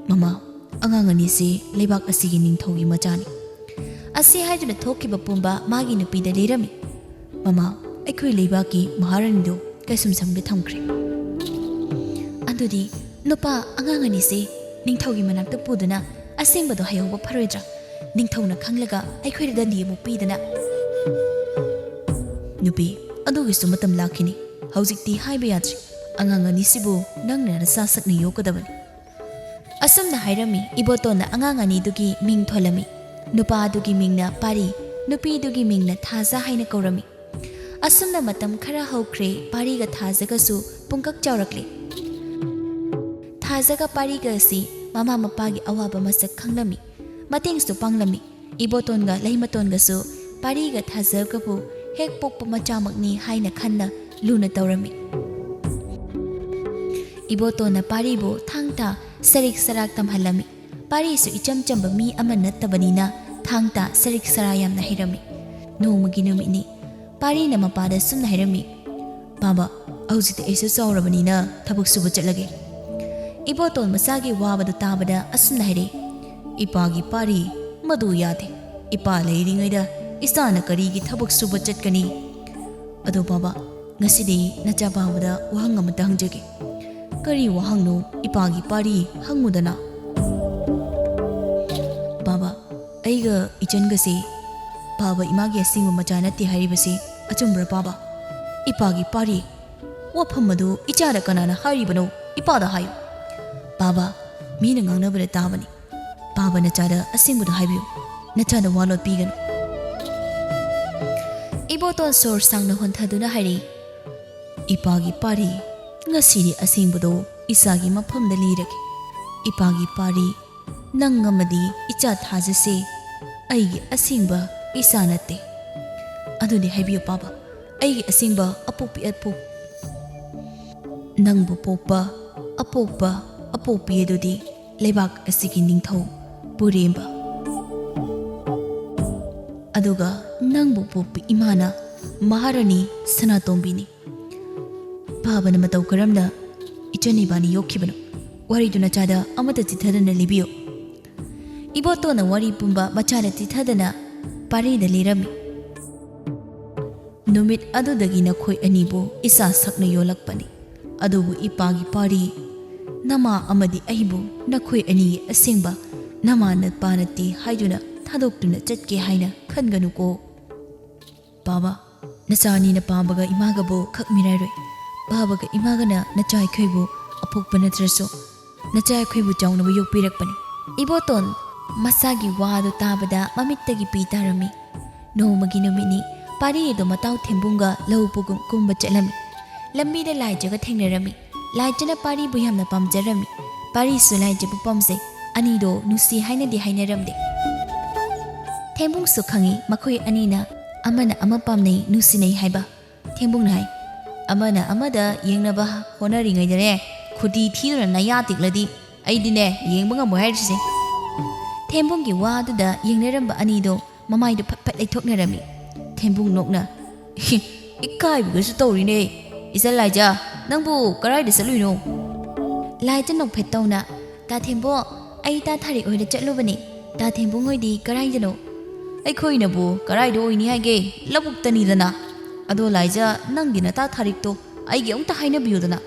"ꯃꯃꯥ, ꯑꯉꯥꯡ ꯑꯅꯤꯁꯤ ꯂꯩꯕꯥꯛ ꯑꯁꯤꯒꯤ ꯅꯤꯡꯊꯧꯒꯤ ꯃꯆꯥꯅꯤ꯫" ꯑꯁꯤ ꯍꯥꯏꯗꯨꯅ ꯊꯣꯛꯈꯤꯕ ꯄꯨꯝꯕ ꯃꯥꯒꯤ ꯅꯨꯄꯤꯗ ꯂꯤꯔꯝꯃꯤ꯫ "ꯃꯃꯥ, ꯑꯩꯈꯣꯏ ꯂꯩꯕꯥꯛꯀꯤ ꯃꯍꯥꯔꯥꯅꯤꯗꯨ ꯀꯩꯁꯨꯝꯁꯪꯗ ꯊꯝꯈ꯭ꯔꯦ꯫" "ꯑꯗꯨꯗꯤ "ꯅꯨꯄꯥ, ꯑꯉꯥꯡ ꯑꯅꯤꯁꯦ ꯅꯤꯡꯊꯧꯒꯤ ꯃꯅꯥꯛꯇ ꯄꯨꯗꯨꯅ ꯑꯁꯦꯡꯕꯗꯣ ꯍꯥꯏꯍꯧꯕ ꯐꯔꯣꯏꯗ꯭ꯔꯥ? ꯅꯤꯡꯊꯧꯅ ꯈꯪꯂꯒ ꯑꯩꯈꯣꯏꯗ ꯗꯟꯗꯤ ꯑꯃꯨꯛ ꯄꯤꯗꯅ꯫" "ꯅꯨꯄꯤ, ꯑꯗꯨꯒꯤꯁꯨ ꯃꯇꯝ ꯂꯥꯛꯈꯤꯅꯤ꯫ ꯍꯧꯖꯤꯛꯇꯤ ꯍꯥꯏꯕ ꯌꯥꯗ꯭ꯔꯤ꯫ ꯑꯉꯥꯡ ꯑꯅꯤꯁꯤꯕꯨ ꯅꯪꯅ ꯅꯆꯥ ꯁꯛꯅ ꯌꯣꯛꯀꯗꯕꯅꯤ꯫" ꯑꯁꯨꯝꯅ ꯍꯥꯏꯔꯝꯃꯤ꯫ ꯏꯕꯣꯇꯣꯟꯅ ꯑꯉꯥꯡ ꯑꯅꯤꯗꯨꯒꯤ ꯃꯤꯡ ꯊꯣꯜꯂꯝꯃꯤ꯫ ꯅꯨꯄꯥ ꯑꯗꯨꯒꯤ ꯃꯤꯡꯅ ꯄꯥꯔꯤ, ꯅꯨꯄꯤꯗꯨꯒꯤ ꯃꯤꯡꯅ ꯊꯥꯖ ꯍꯥꯏꯅ ꯀꯧꯔꯝꯃꯤ꯫ ꯑꯁꯨꯝꯅ ꯃꯇꯝ ꯈꯔ ꯍꯧꯈ꯭ꯔꯦ꯫ ꯄꯥꯔꯤꯒ ꯊꯥꯖꯒꯁꯨ ꯄꯨꯡꯀꯛ ꯆꯥꯎꯔꯛꯂꯦ꯫ ꯊꯥꯖꯒ ꯄꯥꯔꯤꯒ ꯑꯁꯤ ꯃꯃꯥ ꯃꯄꯥꯒꯤ ꯑꯋꯥꯕ ꯃꯁꯛ ꯈꯪꯂꯝꯃꯤ, ꯃꯇꯦꯡꯁꯨ ꯄꯥꯡꯂꯝꯃꯤ꯫ ꯏꯕꯣꯇꯣꯟꯒ ꯂꯩꯃꯇꯣꯟꯒꯁꯨ ꯄꯥꯔꯤꯒ ꯊꯥꯖꯒꯕꯨ ꯍꯦꯛ ꯄꯣꯛꯄ ꯃꯆꯥꯃꯛꯅꯤ ꯍꯥꯏꯅ ꯈꯟꯅ ꯂꯨꯅ ꯇꯧꯔꯝꯃꯤ꯫ ꯏꯕꯣꯇꯣꯟꯅ ꯄꯥꯔꯤꯕꯨ ꯊꯥꯡ ꯇꯥ ꯁꯔꯤꯛ ꯁꯔꯥꯛ ꯇꯝꯍꯜꯂꯝꯃꯤ꯫ ꯄꯥꯔꯤꯁꯨ ꯏꯆꯝ ꯆꯝꯕ ꯃꯤ ꯑꯃ ꯅꯠꯇꯕꯅꯤꯅ ꯊꯥꯡ ꯇꯥ ꯁꯔꯤꯛ ꯁꯔꯥ ꯌꯥꯝꯅ ꯍꯩꯔꯝꯃꯤ꯫ ꯅꯣꯡꯃꯒꯤ ꯅꯨꯃꯤꯠꯅꯤ꯫ ꯄꯥꯔꯤꯅ ꯃꯄꯥꯗ ꯁꯨꯝꯅ ꯍꯥꯏꯔꯝꯃꯤ, "ꯄꯥꯕ, ꯍꯧꯖꯤꯛꯇꯤ ꯑꯩꯁꯨ ꯆꯥꯎꯔꯕꯅꯤꯅ ꯊꯕꯛ ꯁꯨꯕ ꯆꯠꯂꯒꯦ꯫" ꯏꯕꯣꯇꯣꯟ ꯃꯆꯥꯒꯤ ꯋꯥꯕꯗꯨ ꯇꯥꯕꯗ ꯑꯁꯨꯝꯅ ꯍꯥꯏꯔꯛꯏ, "ꯏꯄꯥꯒꯤ ꯄꯥꯔꯤ, ꯃꯗꯨ ꯌꯥꯗꯦ꯫ ꯏꯄꯥ ꯂꯩꯔꯤꯉꯩꯗ ꯏꯆꯥꯅ ꯀꯔꯤꯒꯤ ꯊꯕꯛ ꯁꯨꯕ ꯆꯠꯀꯅꯤ? ꯑꯗꯣ ꯄꯥꯕ, ꯉꯁꯤꯗꯤ ꯅꯆꯥ ꯄꯥꯕꯗ ꯋꯥꯍꯪ ꯑꯃꯇ ꯍꯪꯖꯒꯦ꯫" "ꯀꯔꯤ ꯋꯥꯍꯪꯅꯣ, ꯏꯄꯥꯒꯤ ꯄꯥꯔꯤ? ꯍꯪꯉꯨꯗꯅ꯫" "ꯄꯥꯕ, ꯑꯩꯒ ꯏꯆꯟꯒꯁꯦ ꯄꯥꯕ ꯏꯃꯥꯒꯤ ꯑꯁꯦꯡꯕ ꯃꯆꯥ ꯅꯠꯇꯦ ꯍꯥꯏꯔꯤꯕꯁꯤ ꯑꯆꯨꯝꯕ꯭ꯔꯥ ꯄꯥꯕ?" "ꯏꯄꯥꯒꯤ ꯄꯥꯔꯤ, ꯋꯥꯐꯝ ꯑꯗꯨ ꯏꯆꯥꯗ ꯀꯅꯥꯅ ꯍꯥꯏꯔꯤꯕꯅꯣ? ꯏꯄꯥꯗ ꯍꯥꯏꯌꯨ꯫" "ꯄꯥꯕ, ꯃꯤꯅ ꯉꯥꯡꯅꯕꯗ ꯇꯥꯕꯅꯤ꯫ ꯄꯥꯕ, ꯅꯆꯥꯗ ꯑꯁꯦꯡꯕꯗꯨ ꯍꯥꯏꯕꯤꯌꯨ꯫ ꯅꯆꯥꯗ ꯋꯥ ꯂꯣꯠꯄꯤꯒꯅꯨ꯫" ꯏꯕꯣꯇꯣꯟ ꯁꯣꯔ ꯁꯥꯡꯅ ꯍꯣꯟꯊꯗꯨꯅ ꯍꯥꯏꯔꯛꯏ, "ꯏꯄꯥꯒꯤ ꯄꯥꯔꯤ, ꯉꯁꯤꯗꯤ ꯑꯁꯦꯡꯕꯗꯣ ꯏꯆꯥꯒꯤ ꯃꯐꯝꯗ ꯂꯤꯔꯒꯦ꯫ ꯏꯄꯥꯒꯤ ꯄꯥꯔꯤ, ꯅꯪ ꯑꯃꯗꯤ ꯏꯆꯥ ꯊꯥꯖꯁꯦ ꯑꯩꯒꯤ ꯑꯁꯦꯡꯕ ꯏꯆꯥ ꯅꯠꯇꯦ꯫" "ꯑꯗꯨꯗꯤ ꯍꯥꯏꯕꯤꯌꯨ ꯄꯥꯕ, ꯑꯩꯒꯤ ꯑꯁꯦꯡꯕ ꯑꯄꯣꯛꯄꯤ ꯑꯄꯣꯛ-, ꯅꯪꯕꯨ ꯄꯣꯛꯄ ꯑꯄꯣꯛꯄ ꯑꯄꯣꯛꯄꯤ ꯑꯗꯨꯗꯤ ꯂꯩꯕꯥꯛ ꯑꯁꯤꯒꯤ ꯅꯤꯡꯊꯧ ꯄꯨꯔꯦꯝꯕ꯫ ꯑꯗꯨꯒ ꯅꯪꯕꯨ ꯄꯣꯛꯄꯤ ꯏꯃꯥꯅ ꯃꯍꯥꯔꯥꯅꯤ ꯁꯅꯥꯇꯣꯝꯕꯤꯅꯤ꯫" "ꯄꯥꯕꯅ ꯃꯇꯧ ꯀꯔꯝꯅ ꯏꯆꯟ ꯏꯕꯥꯅꯤ ꯌꯣꯛꯈꯤꯕꯅꯣ? ꯋꯥꯔꯤꯗꯨ ꯅꯆꯥꯗ ꯑꯃꯠꯇ ꯆꯤꯊꯗꯅ ꯂꯤꯕꯤꯌꯨ꯫" ꯏꯕꯣꯇꯣꯟꯅ ꯋꯥꯔꯤ ꯄꯨꯝꯕ ꯃꯆꯥꯗ ꯆꯤꯊꯗꯅ ꯄꯥꯔꯤꯗ ꯂꯤꯔꯝꯃꯤ꯫ "ꯅꯨꯃꯤꯠ ꯑꯗꯨꯗꯒꯤ ꯅꯈꯣꯏ ꯑꯅꯤꯕꯨ ꯏꯆꯥ ꯁꯛꯅ ꯌꯣꯜꯂꯛꯄꯅꯤ꯫ ꯑꯗꯨꯕꯨ ꯏꯄꯥꯒꯤ ꯄꯥꯔꯤ, ꯅꯃꯥ ꯑꯃꯗꯤ ꯑꯩꯕꯨ ꯅꯈꯣꯏ ꯑꯅꯤꯒꯤ ꯑꯁꯦꯡꯕ ꯅꯃꯥ ꯅꯄꯥ ꯅꯠꯇꯦ ꯍꯥꯏꯗꯨꯅ ꯊꯥꯗꯣꯛꯇꯨꯅ ꯆꯠꯀꯦ ꯍꯥꯏꯅ ꯈꯟꯒꯅꯨꯀꯣ꯫ ꯄꯥꯕ, ꯅꯆꯥ ꯑꯅꯤꯅ ꯄꯥꯕꯒ ꯏꯃꯥꯒꯕꯨ ꯈꯛ ꯃꯤꯔꯥꯏꯔꯣꯏ꯫ ꯄꯥꯕꯒ ꯏꯃꯥꯒꯅ ꯅꯆꯥ ꯑꯩꯈꯣꯏꯕꯨ ꯑꯄꯣꯛꯄ ꯅꯠꯇ꯭ꯔꯁꯨ ꯅꯆꯥ ꯑꯩꯈꯣꯏꯕꯨ ꯆꯥꯎꯅꯕ ꯌꯣꯛꯄꯤꯔꯛꯄꯅꯤ꯫ ꯏꯕꯣꯇꯣꯟ ꯃꯆꯥꯒꯤ ꯋꯥꯗꯨ ꯇꯥꯕꯗ ꯃꯃꯤꯠꯇꯒꯤ ꯄꯤ ꯇꯥꯔꯝꯃꯤ꯫ ꯅꯣꯡꯃꯒꯤ ꯅꯨꯃꯤꯠꯅꯤ꯫ ꯄꯥꯔꯤ ꯑꯗꯨ ꯃꯇꯥꯎ ꯊꯦꯝꯕꯨꯡꯒ ꯂꯧ ꯄꯨꯒꯨꯝ ꯀꯨꯝꯕ ꯆꯠꯂꯝꯃꯤ꯫ ꯂꯝꯕꯤꯗ ꯂꯥꯏꯖꯒ ꯊꯦꯡꯅꯔꯝꯃꯤ꯫ ꯂꯥꯏꯖꯅ ꯄꯥꯔꯤꯕꯨ ꯌꯥꯝꯅ ꯄꯥꯝꯖꯔꯝꯃꯤ꯫ ꯄꯥꯔꯤꯁꯨ ꯂꯥꯏꯖꯕꯨ ꯄꯥꯝꯖꯩ꯫ ꯑꯅꯤꯗꯣ ꯅꯨꯡꯁꯤ ꯍꯥꯏꯅꯗꯤ ꯍꯥꯏꯅꯔꯝꯗꯦ꯫ ꯊꯦꯝꯕꯨꯡꯁꯨ ꯈꯪꯏ ꯃꯈꯣꯏ ꯑꯅꯤꯅ ꯑꯃꯅ ꯑꯃ ꯄꯥꯝꯅꯩ, ꯅꯨꯡꯁꯤꯅꯩ ꯍꯥꯏꯕ꯫ ꯊꯦꯝꯕꯨꯡꯅ ꯍꯥꯏ, "ꯑꯃꯅ ꯑꯃꯗ ꯌꯦꯡꯅꯕ ꯍꯣꯠꯅꯔꯤꯉꯩꯗꯅꯦ, ꯈꯨꯗꯤ ꯊꯤꯗꯨꯅ ꯅꯌꯥ ꯇꯦꯛꯂꯗꯤ ꯑꯩꯗꯤꯅꯦ ꯌꯦꯡꯕ ꯉꯝꯃꯣꯏ ꯍꯥꯏꯔꯤꯁꯦ꯫" ꯊꯦꯝꯕꯨꯡꯒꯤ ꯋꯥꯗꯨꯗ ꯌꯦꯡꯅꯔꯝꯕ ꯑꯅꯤꯗꯣ ꯃꯃꯥꯏꯗꯨ ꯐꯠ ꯐꯠ ꯂꯩꯊꯣꯛꯅꯔꯝꯃꯤ꯫ ꯊꯦꯝꯕꯨꯡ ꯅꯣꯛꯅ, "ꯏꯀꯥꯏꯕꯒꯁꯨ ꯇꯧꯔꯤꯅꯦ꯫ ꯏꯆꯟ ꯂꯥꯏꯖ, ꯅꯪꯕꯨ ꯀꯗꯥꯏꯗ ꯆꯠꯂꯨꯏꯅꯣ?" ꯂꯥꯏꯖ ꯅꯣꯛꯐꯦꯠ ꯇꯧꯅ, "ꯇꯥ ꯊꯦꯝꯕꯣ, ꯑꯩ ꯇꯥ ꯊꯥꯔꯤꯛ ꯍꯣꯏꯗ ꯆꯠꯂꯨꯕꯅꯦ꯫ ꯇꯥ ꯊꯦꯝꯕꯨꯡ ꯍꯣꯏꯗꯤ ꯀꯗꯥꯏꯗꯅꯣ?" "ꯑꯩꯈꯣꯏꯅꯕꯨ ꯀꯗꯥꯏꯗ ꯑꯣꯏꯅꯤ ꯍꯥꯏꯒꯦ? ꯂꯧꯕꯨꯛꯇꯅꯤꯗꯅ꯫ ꯑꯗꯣ ꯂꯥꯏꯖ, ꯅꯪꯒꯤ ꯅꯇꯥ ꯊꯥꯔꯤꯛꯇꯣ ꯑꯩꯒꯤ ꯑꯃꯨꯛꯇ ꯍꯥꯏꯅꯕꯤꯌꯨꯗꯅ꯫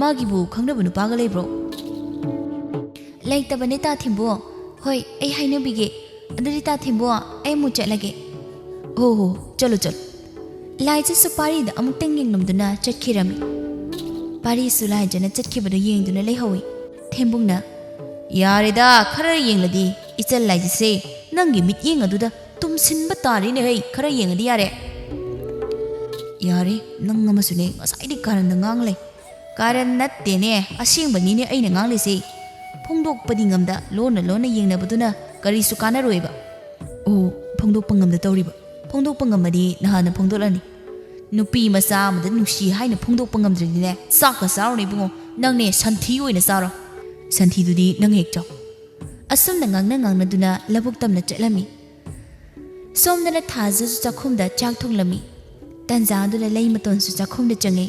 ꯃꯥꯒꯤꯕꯨ ꯈꯪꯅꯕ ꯅꯨꯄꯥꯒ ꯂꯩꯕ꯭ꯔꯣ?" "ꯂꯩꯇꯕꯅꯦ ꯇꯥ ꯊꯦꯝꯕꯨ꯫ ꯍꯣꯏ, ꯑꯩ ꯍꯥꯏꯅꯕꯤꯒꯦ꯫ ꯑꯗꯨꯗꯤ ꯇꯥ ꯊꯦꯝꯕꯨ, ꯑꯩ ꯑꯃꯨꯛ ꯆꯠꯂꯒꯦ꯫" "ꯍꯣ ꯍꯣ, ꯆꯠꯂꯣ ꯆꯠꯂꯣ꯫" ꯂꯥꯏꯖꯁꯨ ꯄꯥꯔꯤꯗ ꯑꯃꯨꯛꯇꯪ ꯌꯦꯡꯂꯝꯗꯨꯅ ꯆꯠꯈꯤꯔꯝꯃꯤ꯫ ꯄꯥꯔꯤꯁꯨ ꯂꯥꯏꯖꯅ ꯆꯠꯈꯤꯕꯗꯨ ꯌꯦꯡꯗꯨꯅ ꯂꯩꯍꯧꯏ꯫ ꯊꯦꯝꯕꯨꯡꯅ, "ꯌꯥꯔꯦꯗ, ꯈꯔ ꯌꯦꯡꯂꯗꯤ ꯏꯆꯜ ꯂꯥꯏꯖꯁꯦ ꯅꯪꯒꯤ ꯃꯤꯠꯌꯦꯡ ꯑꯗꯨꯗ ꯇꯨꯝꯁꯤꯟꯕ ꯇꯥꯔꯦꯅꯦ ꯍꯩ, ꯈꯔ ꯌꯦꯡꯉꯗꯤ ꯌꯥꯔꯦ꯫" "ꯌꯥꯔꯦ, ꯅꯪ ꯑꯃꯁꯨꯅꯦ, ꯉꯁꯥꯏꯗꯤ ꯀꯥꯔꯟꯗ ꯉꯥꯡ ꯂꯩ꯫" "ꯀꯥꯔꯟ ꯅꯠꯇꯦꯅꯦ, ꯑꯁꯦꯡꯕꯅꯤꯅꯦ ꯑꯩꯅ ꯉꯥꯡꯂꯤꯁꯦ꯫ ꯐꯣꯡꯗꯣꯛꯄꯗꯤ ꯉꯝꯗ, ꯂꯣꯟꯅ ꯂꯣꯟꯅ ꯌꯦꯡꯅꯕꯗꯨꯅ ꯀꯔꯤꯁꯨ ꯀꯥꯟꯅꯔꯣꯏꯕ꯫" "ꯑꯣ, ꯐꯣꯡꯗꯣꯛꯄ ꯉꯝꯗ ꯇꯧꯔꯤꯕ? ꯐꯣꯡꯗꯣꯛꯄ ꯉꯝꯃꯗꯤ ꯅꯍꯥꯟꯅ ꯐꯣꯡꯗꯣꯛꯂꯅꯤ꯫ ꯅꯨꯄꯤ ꯃꯆꯥ ꯑꯃꯗ ꯅꯨꯡꯁꯤ ꯍꯥꯏꯅ ꯐꯣꯡꯗꯣꯛꯄ ꯉꯝꯗ꯭ꯔꯗꯤꯅꯦ, ꯆꯥꯛꯀ ꯆꯥꯔꯨꯅꯨ ꯏꯕꯨꯡꯉꯣ, ꯅꯪꯅꯦ ꯁꯟꯊꯤ ꯑꯣꯏꯅ ꯆꯥꯔꯣ꯫ ꯁꯟꯊꯤꯗꯨꯗꯤ ꯅꯪ ꯍꯦꯛ ꯆꯥꯎ꯫" ꯑꯁꯨꯝꯅ ꯉꯥꯡꯅ ꯉꯥꯡꯅꯗꯨꯅ ꯂꯧꯕꯨꯛ ꯇꯝꯅ ꯆꯠꯂꯝꯃꯤ꯫ ꯁꯣꯝꯗꯅ ꯊꯥꯖꯁꯨ ꯆꯥꯛꯈꯨꯝꯗ ꯆꯥꯛ ꯊꯣꯡꯂꯝꯃꯤ꯫ ꯇꯟꯖꯥꯗꯨꯗ ꯂꯩꯃꯇꯣꯟꯁꯨ ꯆꯥꯛꯈꯨꯝꯗ ꯆꯪꯉꯤ꯫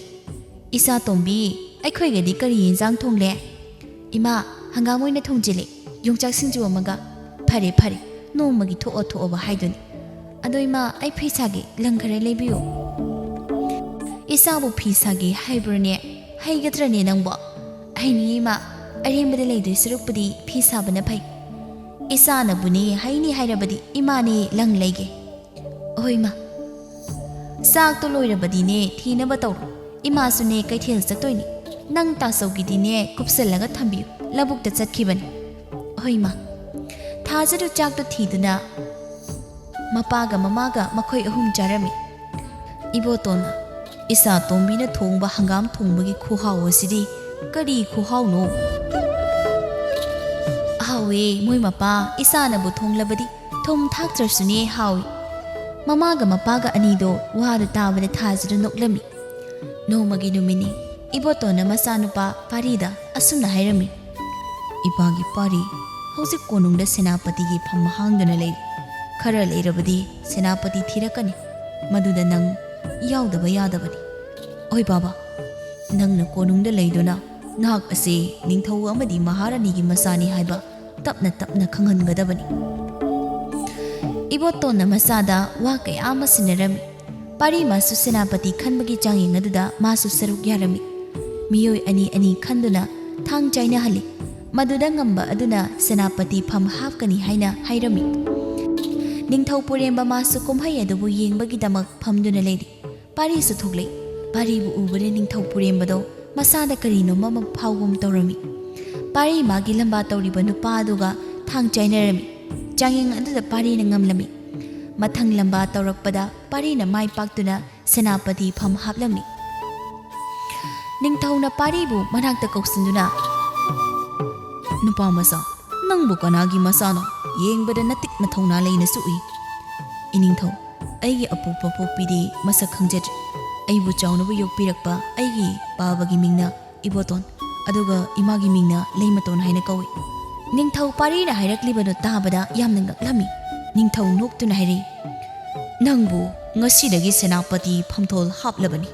"ꯏꯆꯥ ꯇꯣꯝꯕꯤ, ꯑꯩꯈꯣꯏꯒꯗꯤ ꯀꯔꯤ ꯌꯦꯟꯖꯥꯡ ꯊꯣꯡꯂꯦ?" "ꯏꯃꯥ, ꯍꯪꯒꯥꯝ ꯑꯣꯏꯅ ꯊꯣꯡꯖꯤꯜꯂꯦ, ꯌꯣꯡꯆꯥꯛ ꯁꯤꯡꯖꯨ ꯑꯃꯒ꯫" "ꯐꯔꯦ ꯐꯔꯦ, ꯅꯣꯡꯃꯒꯤ ꯊꯣꯛꯑ ꯊꯣꯛꯑꯕ ꯍꯥꯏꯗꯨꯅꯤ꯫ ꯑꯗꯣ ꯏꯃꯥ, ꯑꯩ ꯐꯤ ꯁꯥꯒꯦ, ꯂꯪ ꯈꯔ ꯂꯩꯕꯤꯌꯨ꯫" "ꯏꯆꯥꯕꯨ ꯐꯤ ꯁꯥꯒꯦ ꯍꯥꯏꯕ꯭ꯔꯅꯦ? ꯍꯩꯒꯗ꯭ꯔꯅꯦ ꯅꯪꯕꯣ? "ꯍꯩꯅꯤ ꯏꯃꯥ, ꯑꯔꯦꯝꯕꯗ ꯂꯩꯗꯣꯏ ꯁꯔꯨꯛꯄꯨꯗꯤ ꯐꯤ ꯁꯥꯕꯅ ꯐꯩ꯫ ꯏꯆꯥꯅꯕꯨꯅꯦ ꯍꯩꯅꯤ ꯍꯥꯏꯔꯕꯗꯤ ꯏꯃꯥꯅꯦ ꯂꯪ ꯂꯩꯒꯦ꯫ ꯍꯣꯏ ꯏꯃꯥ, ꯆꯥꯛꯇꯣ ꯂꯣꯏꯔꯕꯗꯤꯅꯦ ꯊꯤꯅꯕ ꯇꯧꯔꯣ꯫ ꯏꯃꯥꯁꯨꯅꯦ ꯀꯩꯊꯦꯜ ꯆꯠꯇꯣꯏꯅꯤ꯫ ꯅꯪ ꯇꯥꯆꯧꯒꯤꯗꯤꯅꯦ ꯀꯨꯞꯁꯜꯂꯒ ꯊꯝꯕꯤꯌꯨ, ꯂꯧꯕꯨꯛꯇ ꯆꯠꯈꯤꯕꯅꯤ꯫ ꯍꯣꯏ ꯏꯃꯥ꯫" ꯊꯥꯖꯗꯨ ꯆꯥꯛꯇꯣ ꯊꯤꯗꯨꯅ ꯃꯄꯥꯒ ꯃꯃꯥꯒ ꯃꯈꯣꯏ ꯑꯍꯨꯝ ꯆꯥꯔꯝꯃꯤ꯫ ꯏꯕꯣꯇꯣꯟꯅ, "ꯏꯆꯥ ꯇꯣꯝꯕꯤꯅ ꯊꯣꯡꯕ ꯍꯪꯒꯥꯝ ꯊꯣꯡꯕꯒꯤ ꯈꯨꯍꯥꯎ ꯑꯁꯤꯗꯤ ꯀꯔꯤ ꯈꯨꯍꯥꯎꯅꯣ?" "ꯍꯥꯎꯋꯦ, ꯃꯣꯏ ꯃꯄꯥ, ꯏꯆꯥꯅꯕꯨ ꯊꯣꯡꯂꯕꯗꯤ ꯊꯨꯝ ꯊꯥꯛꯇ꯭ꯔꯁꯨꯅꯦ ꯍꯥꯎꯏ꯫" ꯃꯃꯥꯒ ꯃꯄꯥꯒ ꯑꯅꯤꯗꯣ ꯋꯥꯗꯨ ꯇꯥꯕꯗ ꯊꯥꯖꯗꯨ ꯅꯣꯛꯂꯝꯃꯤ꯫ ꯅꯣꯡꯃꯒꯤ ꯅꯨꯃꯤꯠꯅꯤ꯫ ꯏꯕꯣꯇꯣꯟꯅ ꯃꯆꯥꯅꯨꯄꯥ ꯄꯥꯔꯤꯗ ꯑꯁꯨꯝꯅ ꯍꯥꯏꯔꯝꯃꯤ, "ꯏꯄꯥꯒꯤ ꯄꯥꯔꯤ, ꯍꯧꯖꯤꯛ ꯀꯣꯅꯨꯡꯗ ꯁꯦꯅꯥꯄꯇꯤꯒꯤ ꯐꯝ ꯍꯥꯡꯗꯨꯅ ꯂꯩ꯫ ꯈꯔ ꯂꯩꯔꯕꯗꯤ ꯁꯦꯅꯥꯄꯇꯤ ꯊꯤꯔꯛꯀꯅꯤ꯫ ꯃꯗꯨꯗ ꯅꯪ ꯌꯥꯎꯗꯕ ꯌꯥꯗꯕꯅꯤ꯫ ꯑꯣꯏ ꯕꯥꯕꯥ, ꯅꯪꯅ ꯀꯣꯅꯨꯡꯗ ꯂꯩꯗꯨꯅ ꯅꯍꯥꯛ ꯑꯁꯤ ꯅꯤꯡꯊꯧ ꯑꯃꯗꯤ ꯃꯍꯥꯔꯥꯅꯤꯒꯤ ꯃꯆꯥꯅꯤ ꯍꯥꯏꯕ ꯇꯞꯅ ꯇꯞꯅ ꯈꯪꯍꯟꯒꯗꯕꯅꯤ꯫" ꯏꯕꯣꯇꯣꯟꯅ ꯃꯆꯥꯗ ꯋꯥ ꯀꯌꯥ ꯑꯃ ꯁꯤꯟꯅꯔꯝꯃꯤ꯫ ꯄꯥꯔꯤ ꯃꯥꯁꯨ ꯁꯦꯅꯥꯄꯇꯤ ꯈꯟꯕꯒꯤ ꯆꯥꯡꯌꯦꯡ ꯑꯗꯨꯗ ꯃꯥꯁꯨ ꯁꯔꯨꯛ ꯌꯥꯔꯝꯃꯤ꯫ ꯃꯤꯑꯣꯏ ꯑꯅꯤ ꯑꯅꯤ ꯈꯟꯗꯨꯅ ꯊꯥꯡ ꯆꯥꯏꯅꯍꯜꯂꯤ꯫ ꯃꯗꯨꯗ ꯉꯝꯕ ꯑꯗꯨꯅ ꯁꯦꯅꯥꯄꯇꯤ ꯐꯝ ꯍꯥꯞꯀꯅꯤ ꯍꯥꯏꯅ ꯍꯥꯏꯔꯝꯃꯤ꯫ ꯅꯤꯡꯊꯧ ꯄꯨꯔꯦꯝꯕ ꯃꯥꯁꯨ ꯀꯨꯝꯍꯩ ꯑꯗꯨꯕꯨ ꯌꯦꯡꯕꯒꯤꯗꯃꯛ ꯐꯝꯗꯨꯅ ꯂꯩꯔꯤ꯫ ꯄꯥꯔꯤꯁꯨ ꯊꯣꯛꯂꯛꯏ꯫ ꯄꯥꯔꯤꯕꯨ ꯎꯕꯗ ꯅꯤꯡꯊꯧ ꯄꯨꯔꯦꯝꯕꯗꯣ ꯃꯁꯥꯗ ꯀꯔꯤꯅꯣꯝꯃ ꯑꯃ ꯐꯥꯎꯒꯨꯝ ꯇꯧꯔꯝꯃꯤ꯫ ꯄꯥꯔꯤ ꯃꯥꯒꯤ ꯂꯝꯕꯥ ꯇꯧꯔꯤꯕ ꯅꯨꯄꯥ ꯑꯗꯨꯒ ꯊꯥꯡ ꯆꯥꯏꯅꯔꯝꯃꯤ꯫ ꯆꯥꯡꯌꯦꯡ ꯑꯗꯨꯗ ꯄꯥꯔꯤꯅ ꯉꯝꯂꯝꯃꯤ꯫ ꯃꯊꯪ ꯂꯝꯕꯥ ꯇꯧꯔꯛꯄꯗ ꯄꯥꯔꯤꯅ ꯃꯥꯏ ꯄꯥꯛꯇꯨꯅ ꯁꯦꯅꯥꯄꯇꯤ ꯐꯝ ꯍꯥꯞꯂꯝꯃꯤ꯫ ꯅꯤꯡꯊꯧꯅ ꯄꯥꯔꯤꯕꯨ ꯃꯅꯥꯛꯇ ꯀꯧꯁꯤꯟꯗꯨꯅ, "ꯅꯨꯄꯥ ꯃꯆꯥ, ꯅꯪꯕꯨ ꯀꯅꯥꯒꯤ ꯃꯆꯥꯅꯣ? ꯌꯦꯡꯕꯗ ꯅꯇꯤꯛ ꯅꯊꯧꯅꯥ ꯂꯩꯅꯁꯨ ꯎꯏ꯫" "ꯏꯅꯤꯡꯊꯧ, ꯑꯩꯒꯤ ꯑꯄꯣꯛꯄ ꯄꯣꯛꯄꯤꯗꯤ ꯃꯁꯛ ꯈꯪꯖꯗ꯭ꯔꯤ꯫ ꯑꯩꯕꯨ ꯆꯥꯎꯅꯕ ꯌꯣꯛꯄꯤꯔꯛꯄ ꯑꯩꯒꯤ ꯄꯥꯕꯒꯤ ꯃꯤꯡꯅ ꯏꯕꯣꯇꯣꯟ, ꯑꯗꯨꯒ ꯏꯃꯥꯒꯤ ꯃꯤꯡꯅ ꯂꯩꯃꯇꯣꯟ ꯍꯥꯏꯅ ꯀꯧꯏ꯫" ꯅꯤꯡꯊꯧ ꯄꯥꯔꯤꯅ ꯍꯥꯏꯔꯛꯂꯤꯕꯗꯨ ꯇꯥꯕꯗ ꯌꯥꯝꯅ ꯉꯛꯂꯝꯃꯤ꯫ ꯅꯤꯡꯊꯧ ꯅꯣꯛꯇꯨꯅ ꯍꯥꯏꯔꯛꯏ, "ꯅꯪꯕꯨ ꯉꯁꯤꯗꯒꯤ ꯁꯦꯅꯥꯄꯇꯤ ꯐꯝꯊꯣꯜ ꯍꯥꯞꯂꯕꯅꯤ꯫"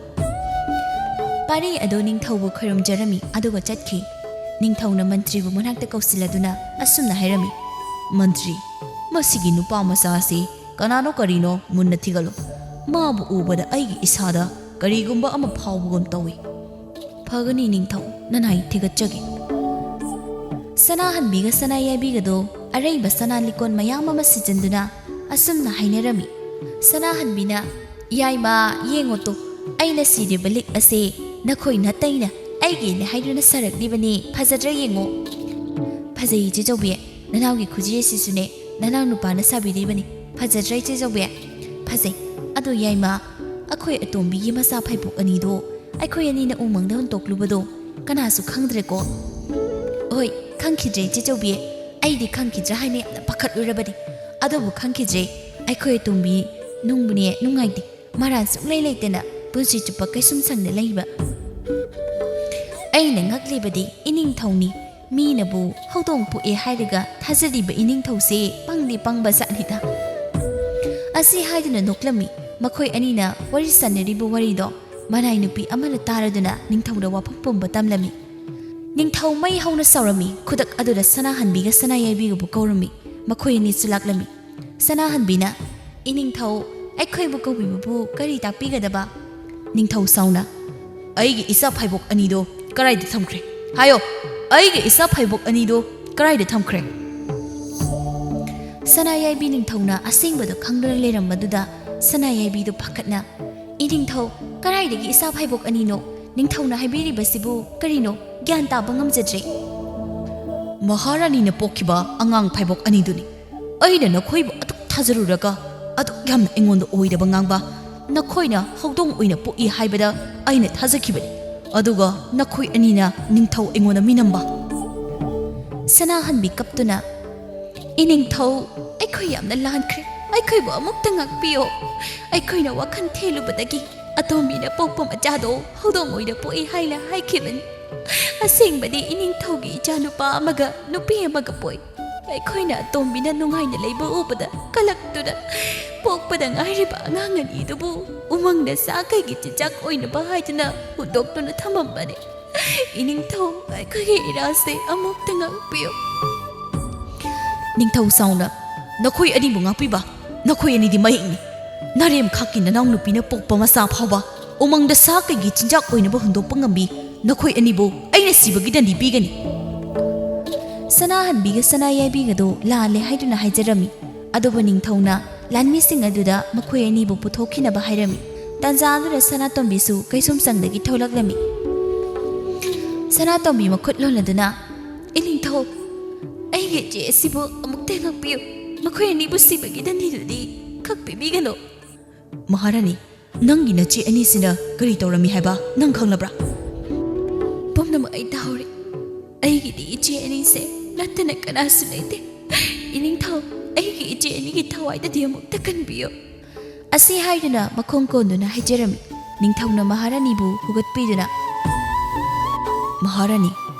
ꯄꯥꯔꯤ ꯑꯗꯨ ꯅꯤꯡꯊꯧꯕꯨ ꯈꯣꯏꯔꯨꯝꯖꯔꯝꯃꯤ, ꯑꯗꯨꯒ ꯆꯠꯈꯤ꯫ ꯅꯤꯡꯊꯧꯅ ꯃꯟꯇ꯭ꯔꯤꯕꯨ ꯃꯅꯥꯛꯇ ꯀꯧꯁꯤꯜꯂꯗꯨꯅ ꯑꯁꯨꯝꯅ ꯍꯥꯏꯔꯝꯃꯤ, "ꯃꯟꯇ꯭ꯔꯤ, ꯃꯁꯤꯒꯤ ꯅꯨꯄꯥ ꯃꯆꯥ ꯑꯁꯤ ꯀꯅꯥꯅꯣ ꯀꯔꯤꯅꯣ ꯃꯨꯟꯅ ꯊꯤꯒꯠꯂꯨ꯫ ꯃꯥꯕꯨ ꯎꯕꯗ ꯑꯩꯒꯤ ꯏꯁꯥꯗ ꯀꯔꯤꯒꯨꯝꯕ ꯑꯃ ꯐꯥꯎꯕꯒꯨꯝ ꯇꯧꯏ꯫" "ꯐꯒꯅꯤ ꯅꯤꯡꯊꯧ, ꯅꯅꯥꯏ ꯊꯤꯒꯠꯆꯒꯦ꯫ ꯁꯅꯥꯍꯟꯕꯤꯒ ꯁꯅꯥꯌꯥꯏꯕꯤꯒꯗꯣ ꯑꯔꯩꯕ ꯁꯅꯥ ꯂꯤꯛꯀꯣꯟ ꯃꯌꯥꯝ ꯑꯃ ꯁꯤꯖꯤꯟꯗꯨꯅ ꯑꯁꯨꯝꯅ ꯍꯥꯏꯅꯔꯝꯃꯤ꯫ ꯁꯅꯥꯍꯟꯕꯤꯅ, "ꯌꯥꯏꯃ, ꯌꯦꯡꯉꯣ ꯇꯨ, ꯑꯩꯅ ꯁꯤꯔꯤꯕ ꯂꯤꯛ ꯑꯁꯦ ꯅꯈꯣꯏ ꯅꯥꯇꯩꯅ ꯑꯩꯒꯤꯅꯦ ꯍꯥꯏꯗꯨꯅ ꯁꯥꯔꯛꯂꯤꯕꯅꯤ꯫ ꯐꯖꯗ꯭ꯔꯥ ꯌꯦꯡꯉꯣ?" "ꯐꯖꯩ, ꯏꯆꯦ ꯆꯧꯕꯤ꯫ ꯅꯅꯥꯎꯒꯤ ꯈꯨꯖꯤ ꯑꯁꯤꯁꯨꯅꯦ ꯅꯅꯥꯎ ꯅꯨꯄꯥꯅ ꯁꯥꯕꯤꯔꯤꯕꯅꯤ꯫ ꯐꯖꯗ꯭ꯔꯥ, ꯏꯆꯦ ꯆꯧꯕꯤ?" "ꯐꯖꯩ꯫ ꯑꯗꯣ ꯌꯥꯏꯃ, ꯑꯩꯈꯣꯏ ꯑꯇꯣꯝꯕꯤꯒꯤ ꯃꯆꯥ ꯐꯩꯕꯣꯛ ꯑꯅꯤꯗꯣ ꯑꯩꯈꯣꯏ ꯑꯅꯤꯅ ꯎꯃꯪꯗ ꯍꯨꯟꯇꯣꯛꯂꯨꯕꯗꯣ ꯀꯅꯥꯁꯨ ꯈꯪꯗ꯭ꯔꯦꯀꯣ?" "ꯍꯣꯏ, ꯈꯪꯈꯤꯗ꯭ꯔꯦ, ꯏꯆꯦ ꯆꯧꯕꯤ꯫ ꯑꯩꯗꯤ ꯈꯪꯈꯤꯗ꯭ꯔꯥ ꯍꯥꯏꯅ ꯌꯥꯝꯅ ꯄꯥꯈꯠꯂꯨꯔꯕꯅꯤ꯫ ꯑꯗꯨꯕꯨ ꯈꯪꯈꯤꯗ꯭ꯔꯦ꯫ ꯑꯩꯈꯣꯏ ꯑꯇꯣꯝꯕꯤ ꯅꯨꯡꯕꯨꯅꯦ ꯅꯨꯡꯉꯥꯏꯇꯦ꯫ ꯃꯔꯥꯜ ꯁꯨꯡꯂꯩ ꯂꯩꯇꯅ ꯄꯨꯟꯁꯤ ꯆꯨꯞꯄ ꯀꯩꯁꯨꯝ ꯁꯪꯅ ꯂꯩꯕ꯫ ꯑꯩꯅ ꯉꯛꯂꯤꯕꯗꯤ ꯏꯅꯤꯡꯊꯧꯅꯤ꯫ ꯃꯤꯅꯕꯨ ꯍꯧꯗꯣꯡ ꯄꯣꯛꯑꯦ ꯍꯥꯏꯔꯒ ꯊꯥꯖꯔꯤꯕ ꯏꯅꯤꯡꯊꯧꯁꯦ ꯄꯪꯗꯤ ꯄꯪꯕ ꯖꯥꯠꯅꯤꯗ꯫" ꯑꯁꯤ ꯍꯥꯏꯗꯨꯅ ꯅꯣꯛꯂꯝꯃꯤ꯫ ꯃꯈꯣꯏ ꯑꯅꯤꯅ ꯋꯥꯔꯤ ꯁꯥꯟꯅꯔꯤꯕ ꯋꯥꯔꯤꯗꯣ ꯃꯅꯥꯏ ꯅꯨꯄꯤ ꯑꯃꯅ ꯇꯥꯔꯗꯨꯅ ꯅꯤꯡꯊꯧꯗ ꯋꯥꯐꯝ ꯄꯨꯝꯕ ꯇꯝꯂꯝꯃꯤ꯫ ꯅꯤꯡꯊꯧ ꯃꯩ ꯍꯧꯅ ꯁꯥꯎꯔꯝꯃꯤ꯫ ꯈꯨꯗꯛ ꯑꯗꯨꯗ ꯁꯅꯥꯍꯟꯕꯤꯒ ꯁꯅꯥꯌꯥꯏꯕꯤꯒꯕꯨ ꯀꯧꯔꯝꯃꯤ꯫ ꯃꯈꯣꯏ ꯑꯅꯤꯁꯨ ꯂꯥꯛꯂꯝꯃꯤ꯫ ꯁꯅꯥꯍꯟꯕꯤꯅ, "ꯏꯅꯤꯡꯊꯧ, ꯑꯩꯈꯣꯏꯕꯨ ꯀꯧꯕꯤꯕꯕꯨ ꯀꯔꯤ ꯇꯥꯛꯄꯤꯒꯗꯕ?" ꯅꯤꯡꯊꯧ ꯁꯥꯎꯅ, "ꯑꯩꯒꯤ ꯏꯆꯥ ꯐꯥꯏꯕꯣꯛ ꯑꯅꯤꯗꯣ ꯀꯔꯥꯏꯗ ꯊꯝꯈ꯭ꯔꯦ? ꯍꯥꯏꯌꯣ, ꯑꯩꯒꯤ ꯏꯆꯥ ꯐꯥꯏꯕꯣꯛ ꯑꯅꯤꯗꯣ ꯀꯔꯥꯏꯗ ꯊꯝꯈ꯭ꯔꯦ?" ꯁꯅꯥꯌꯥꯏꯕꯤ ꯅꯤꯡꯊꯧꯅ ꯑꯁꯦꯡꯕꯗꯣ ꯈꯪꯗꯨꯅ ꯂꯩꯔꯝꯕꯗꯨꯗ ꯁꯅꯥꯌꯥꯏꯕꯤꯗꯨ ꯄꯥꯈꯠꯅ, "ꯏꯅꯤꯡꯊꯧ, ꯀꯔꯥꯏꯗꯒꯤ ꯏꯆꯥ ꯐꯥꯏꯕꯣꯛ ꯑꯅꯤꯅꯣ? ꯅꯤꯡꯊꯧꯅ ꯍꯥꯏꯕꯤꯔꯤꯕꯁꯤꯕꯨ ꯀꯔꯤꯅꯣ? ꯒ꯭ꯌꯥꯟ ꯇꯥꯕ ꯉꯝꯖꯗ꯭ꯔꯦ꯫" "ꯃꯍꯥꯔꯥꯅꯤꯅ ꯄꯣꯛꯈꯤꯕ ꯑꯉꯥꯡ ꯐꯥꯏꯕꯣꯛ ꯑꯅꯤꯗꯨꯅꯤ꯫ ꯑꯩꯅ ꯅꯈꯣꯏꯕꯨ ꯑꯗꯨꯛ ꯊꯥꯖꯔꯨꯔꯒ ꯑꯗꯨꯛ ꯌꯥꯝꯅ ꯑꯩꯉꯣꯟꯗ ꯑꯣꯏꯗꯕ ꯉꯥꯡꯕ꯫ ꯅꯈꯣꯏꯅ ꯍꯧꯗꯣꯡ ꯑꯣꯏꯅ ꯄꯣꯛꯏ ꯍꯥꯏꯕꯗ ꯑꯩꯅ ꯊꯥꯖꯈꯤꯕꯅꯤ꯫ ꯑꯗꯨꯒ ꯅꯈꯣꯏ ꯑꯅꯤꯅ ꯅꯤꯡꯊꯧ ꯑꯩꯉꯣꯟꯗ ꯃꯤꯅꯝꯕ꯫" ꯁꯅꯥꯍꯟꯕꯤ ꯀꯞꯇꯨꯅ, "ꯏꯅꯤꯡꯊꯧ, ꯑꯩꯈꯣꯏ ꯌꯥꯝꯅ ꯂꯥꯟꯈ꯭ꯔꯦ꯫ ꯑꯩꯈꯣꯏꯕꯨ ꯑꯃꯨꯛꯇ ꯉꯥꯛꯄꯤꯌꯣ꯫ ꯑꯩꯈꯣꯏꯅ ꯋꯥꯈꯜ ꯊꯦꯜꯂꯨꯕꯗꯒꯤ ꯑꯇꯣꯝꯕꯤꯅ ꯄꯣꯛꯄ ꯃꯆꯥꯗꯣ ꯍꯧꯗꯣꯡ ꯑꯣꯏꯅ ꯄꯣꯛꯏ ꯍꯥꯏꯅ ꯍꯥꯏꯈꯤꯕꯅꯤ꯫ ꯑꯁꯦꯡꯕꯗꯤ ꯏꯅꯤꯡꯊꯧꯒꯤ ꯏꯆꯥꯅꯨꯄꯥ ꯑꯃꯒ ꯅꯨꯄꯤ ꯑꯃꯒ ꯄꯣꯛꯏ꯫ ꯑꯩꯈꯣꯏꯅ ꯑꯇꯣꯝꯕꯤꯅ ꯅꯨꯡꯉꯥꯏꯅ ꯂꯩꯕ ꯎꯕꯗ ꯀꯂꯛꯇꯨꯅ ꯄꯣꯛꯄꯗ ꯉꯥꯏꯔꯤꯕ ꯑꯉꯥꯡ ꯑꯅꯤꯗꯨꯕꯨ ꯎꯃꯪꯗ ꯁꯥ ꯀꯩꯒꯤ ꯆꯤꯟꯖꯥꯛ ꯑꯣꯏꯅꯕ ꯍꯥꯏꯗꯨꯅ ꯍꯨꯟꯗꯣꯛꯇꯨꯅ ꯊꯝꯃꯝꯕꯅꯤ꯫ ꯏꯅꯤꯡꯊꯧ, ꯑꯩꯈꯣꯏꯒꯤ ꯏꯔꯥꯜꯁꯦ ꯑꯃꯨꯛꯇ ꯉꯥꯛꯄꯤꯌꯨ꯫" ꯅꯤꯡꯊꯧ ꯁꯥꯎꯅ, "ꯅꯈꯣꯏ ꯑꯅꯤꯕꯨ ꯉꯥꯛꯄꯤꯕ? ꯅꯈꯣꯏ ꯑꯅꯤꯗꯤ ꯃꯍꯤꯛꯅꯤ꯫ ꯅꯥꯔꯦꯝꯈꯥꯛꯀꯤ ꯅꯅꯥꯎꯅꯨꯄꯤꯅ ꯄꯣꯛꯄ ꯃꯆꯥ ꯐꯥꯎꯕ ꯎꯃꯪꯗ ꯁꯥ ꯀꯩꯒꯤ ꯆꯤꯟꯖꯥꯛ ꯑꯣꯏꯅꯕ ꯍꯨꯟꯗꯣꯛꯄ ꯉꯝꯕꯤ꯫ "ꯅꯈꯣꯏ ꯑꯅꯤꯕꯨ ꯑꯩꯅ ꯁꯤꯕꯒꯤ ꯗꯟꯗꯤ ꯄꯤꯒꯅꯤ"꯫ ꯁꯅꯥꯍꯟꯕꯤꯒ ꯁꯅꯥꯌꯥꯏꯕꯤꯒꯗꯨ ꯂꯥꯜꯂꯦ ꯍꯥꯏꯗꯨꯅ ꯍꯥꯏꯖꯔꯝꯃꯤ꯫ ꯑꯗꯨꯕꯨ ꯅꯤꯡꯊꯧꯅ ꯂꯥꯟꯃꯤꯁꯤꯡ ꯑꯗꯨꯗ ꯃꯈꯣꯏ ꯑꯅꯤꯕꯨ ꯄꯨꯊꯣꯛꯈꯤꯅꯕ ꯍꯥꯏꯔꯝꯃꯤ꯫ ꯇꯥꯟꯖꯥ ꯑꯗꯨꯗ ꯁꯅꯥꯇꯣꯝꯕꯤꯁꯨ ꯀꯩꯁꯨꯝꯁꯪꯗꯒꯤ ꯊꯣꯛꯂꯛꯂꯝꯃꯤ꯫ ꯁꯅꯥꯇꯣꯝꯕꯤ ꯃꯈꯨꯠ ꯂꯣꯜꯂꯗꯨꯅ, "ꯏꯅꯤꯡꯊꯧ, ꯑꯩꯒꯤ ꯏꯆꯦ ꯑꯁꯤꯕꯨ ꯑꯃꯨꯛꯇ ꯉꯥꯛꯄꯤꯌꯨ꯫ ꯃꯈꯣꯏ ꯑꯅꯤꯕꯨ ꯁꯤꯕꯒꯤ ꯗꯟꯗꯤꯗꯨꯗꯤ ꯈꯛ ꯄꯤꯕꯤꯒꯅꯨ"꯫ "ꯃꯍꯥꯔꯥꯅꯤ, ꯅꯪꯒꯤ ꯅꯆꯦ ꯑꯅꯤꯁꯤꯅ ꯀꯔꯤ ꯇꯧꯔꯝꯃꯤ ꯍꯥꯏꯕ ꯅꯪ ꯈꯪꯂꯕ꯭ꯔꯥ?" "ꯄꯨꯝꯅꯃꯛ ꯑꯩ ꯇꯥꯍꯧꯔꯦ꯫ ꯑꯩꯒꯤꯗꯤ ꯏꯆꯦ ꯑꯅꯤꯁꯦ ꯅꯠꯇꯅ ꯀꯅꯥꯁꯨ ꯂꯩꯇꯦ꯫ ꯏꯅꯤꯡꯊꯧ, ꯑꯩꯒꯤ ꯏꯆꯦ ꯑꯅꯤꯒꯤ ꯊꯋꯥꯏꯗꯗꯤ ꯑꯃꯨꯛꯇ ꯀꯟꯕꯤꯌꯨ"꯫ ꯑꯁꯤ ꯍꯥꯏꯗꯨꯅ ꯃꯈꯣꯡ ꯀꯣꯟꯗꯨꯅ ꯍꯥꯏꯖꯔꯝꯃꯤ꯫ ꯅꯤꯡꯊꯧꯅ ꯃꯍꯥꯔꯥꯅꯤꯕꯨ ꯍꯧꯒꯠꯄꯤꯗꯨꯅ, "ꯃꯍꯥꯔꯥꯅꯤ,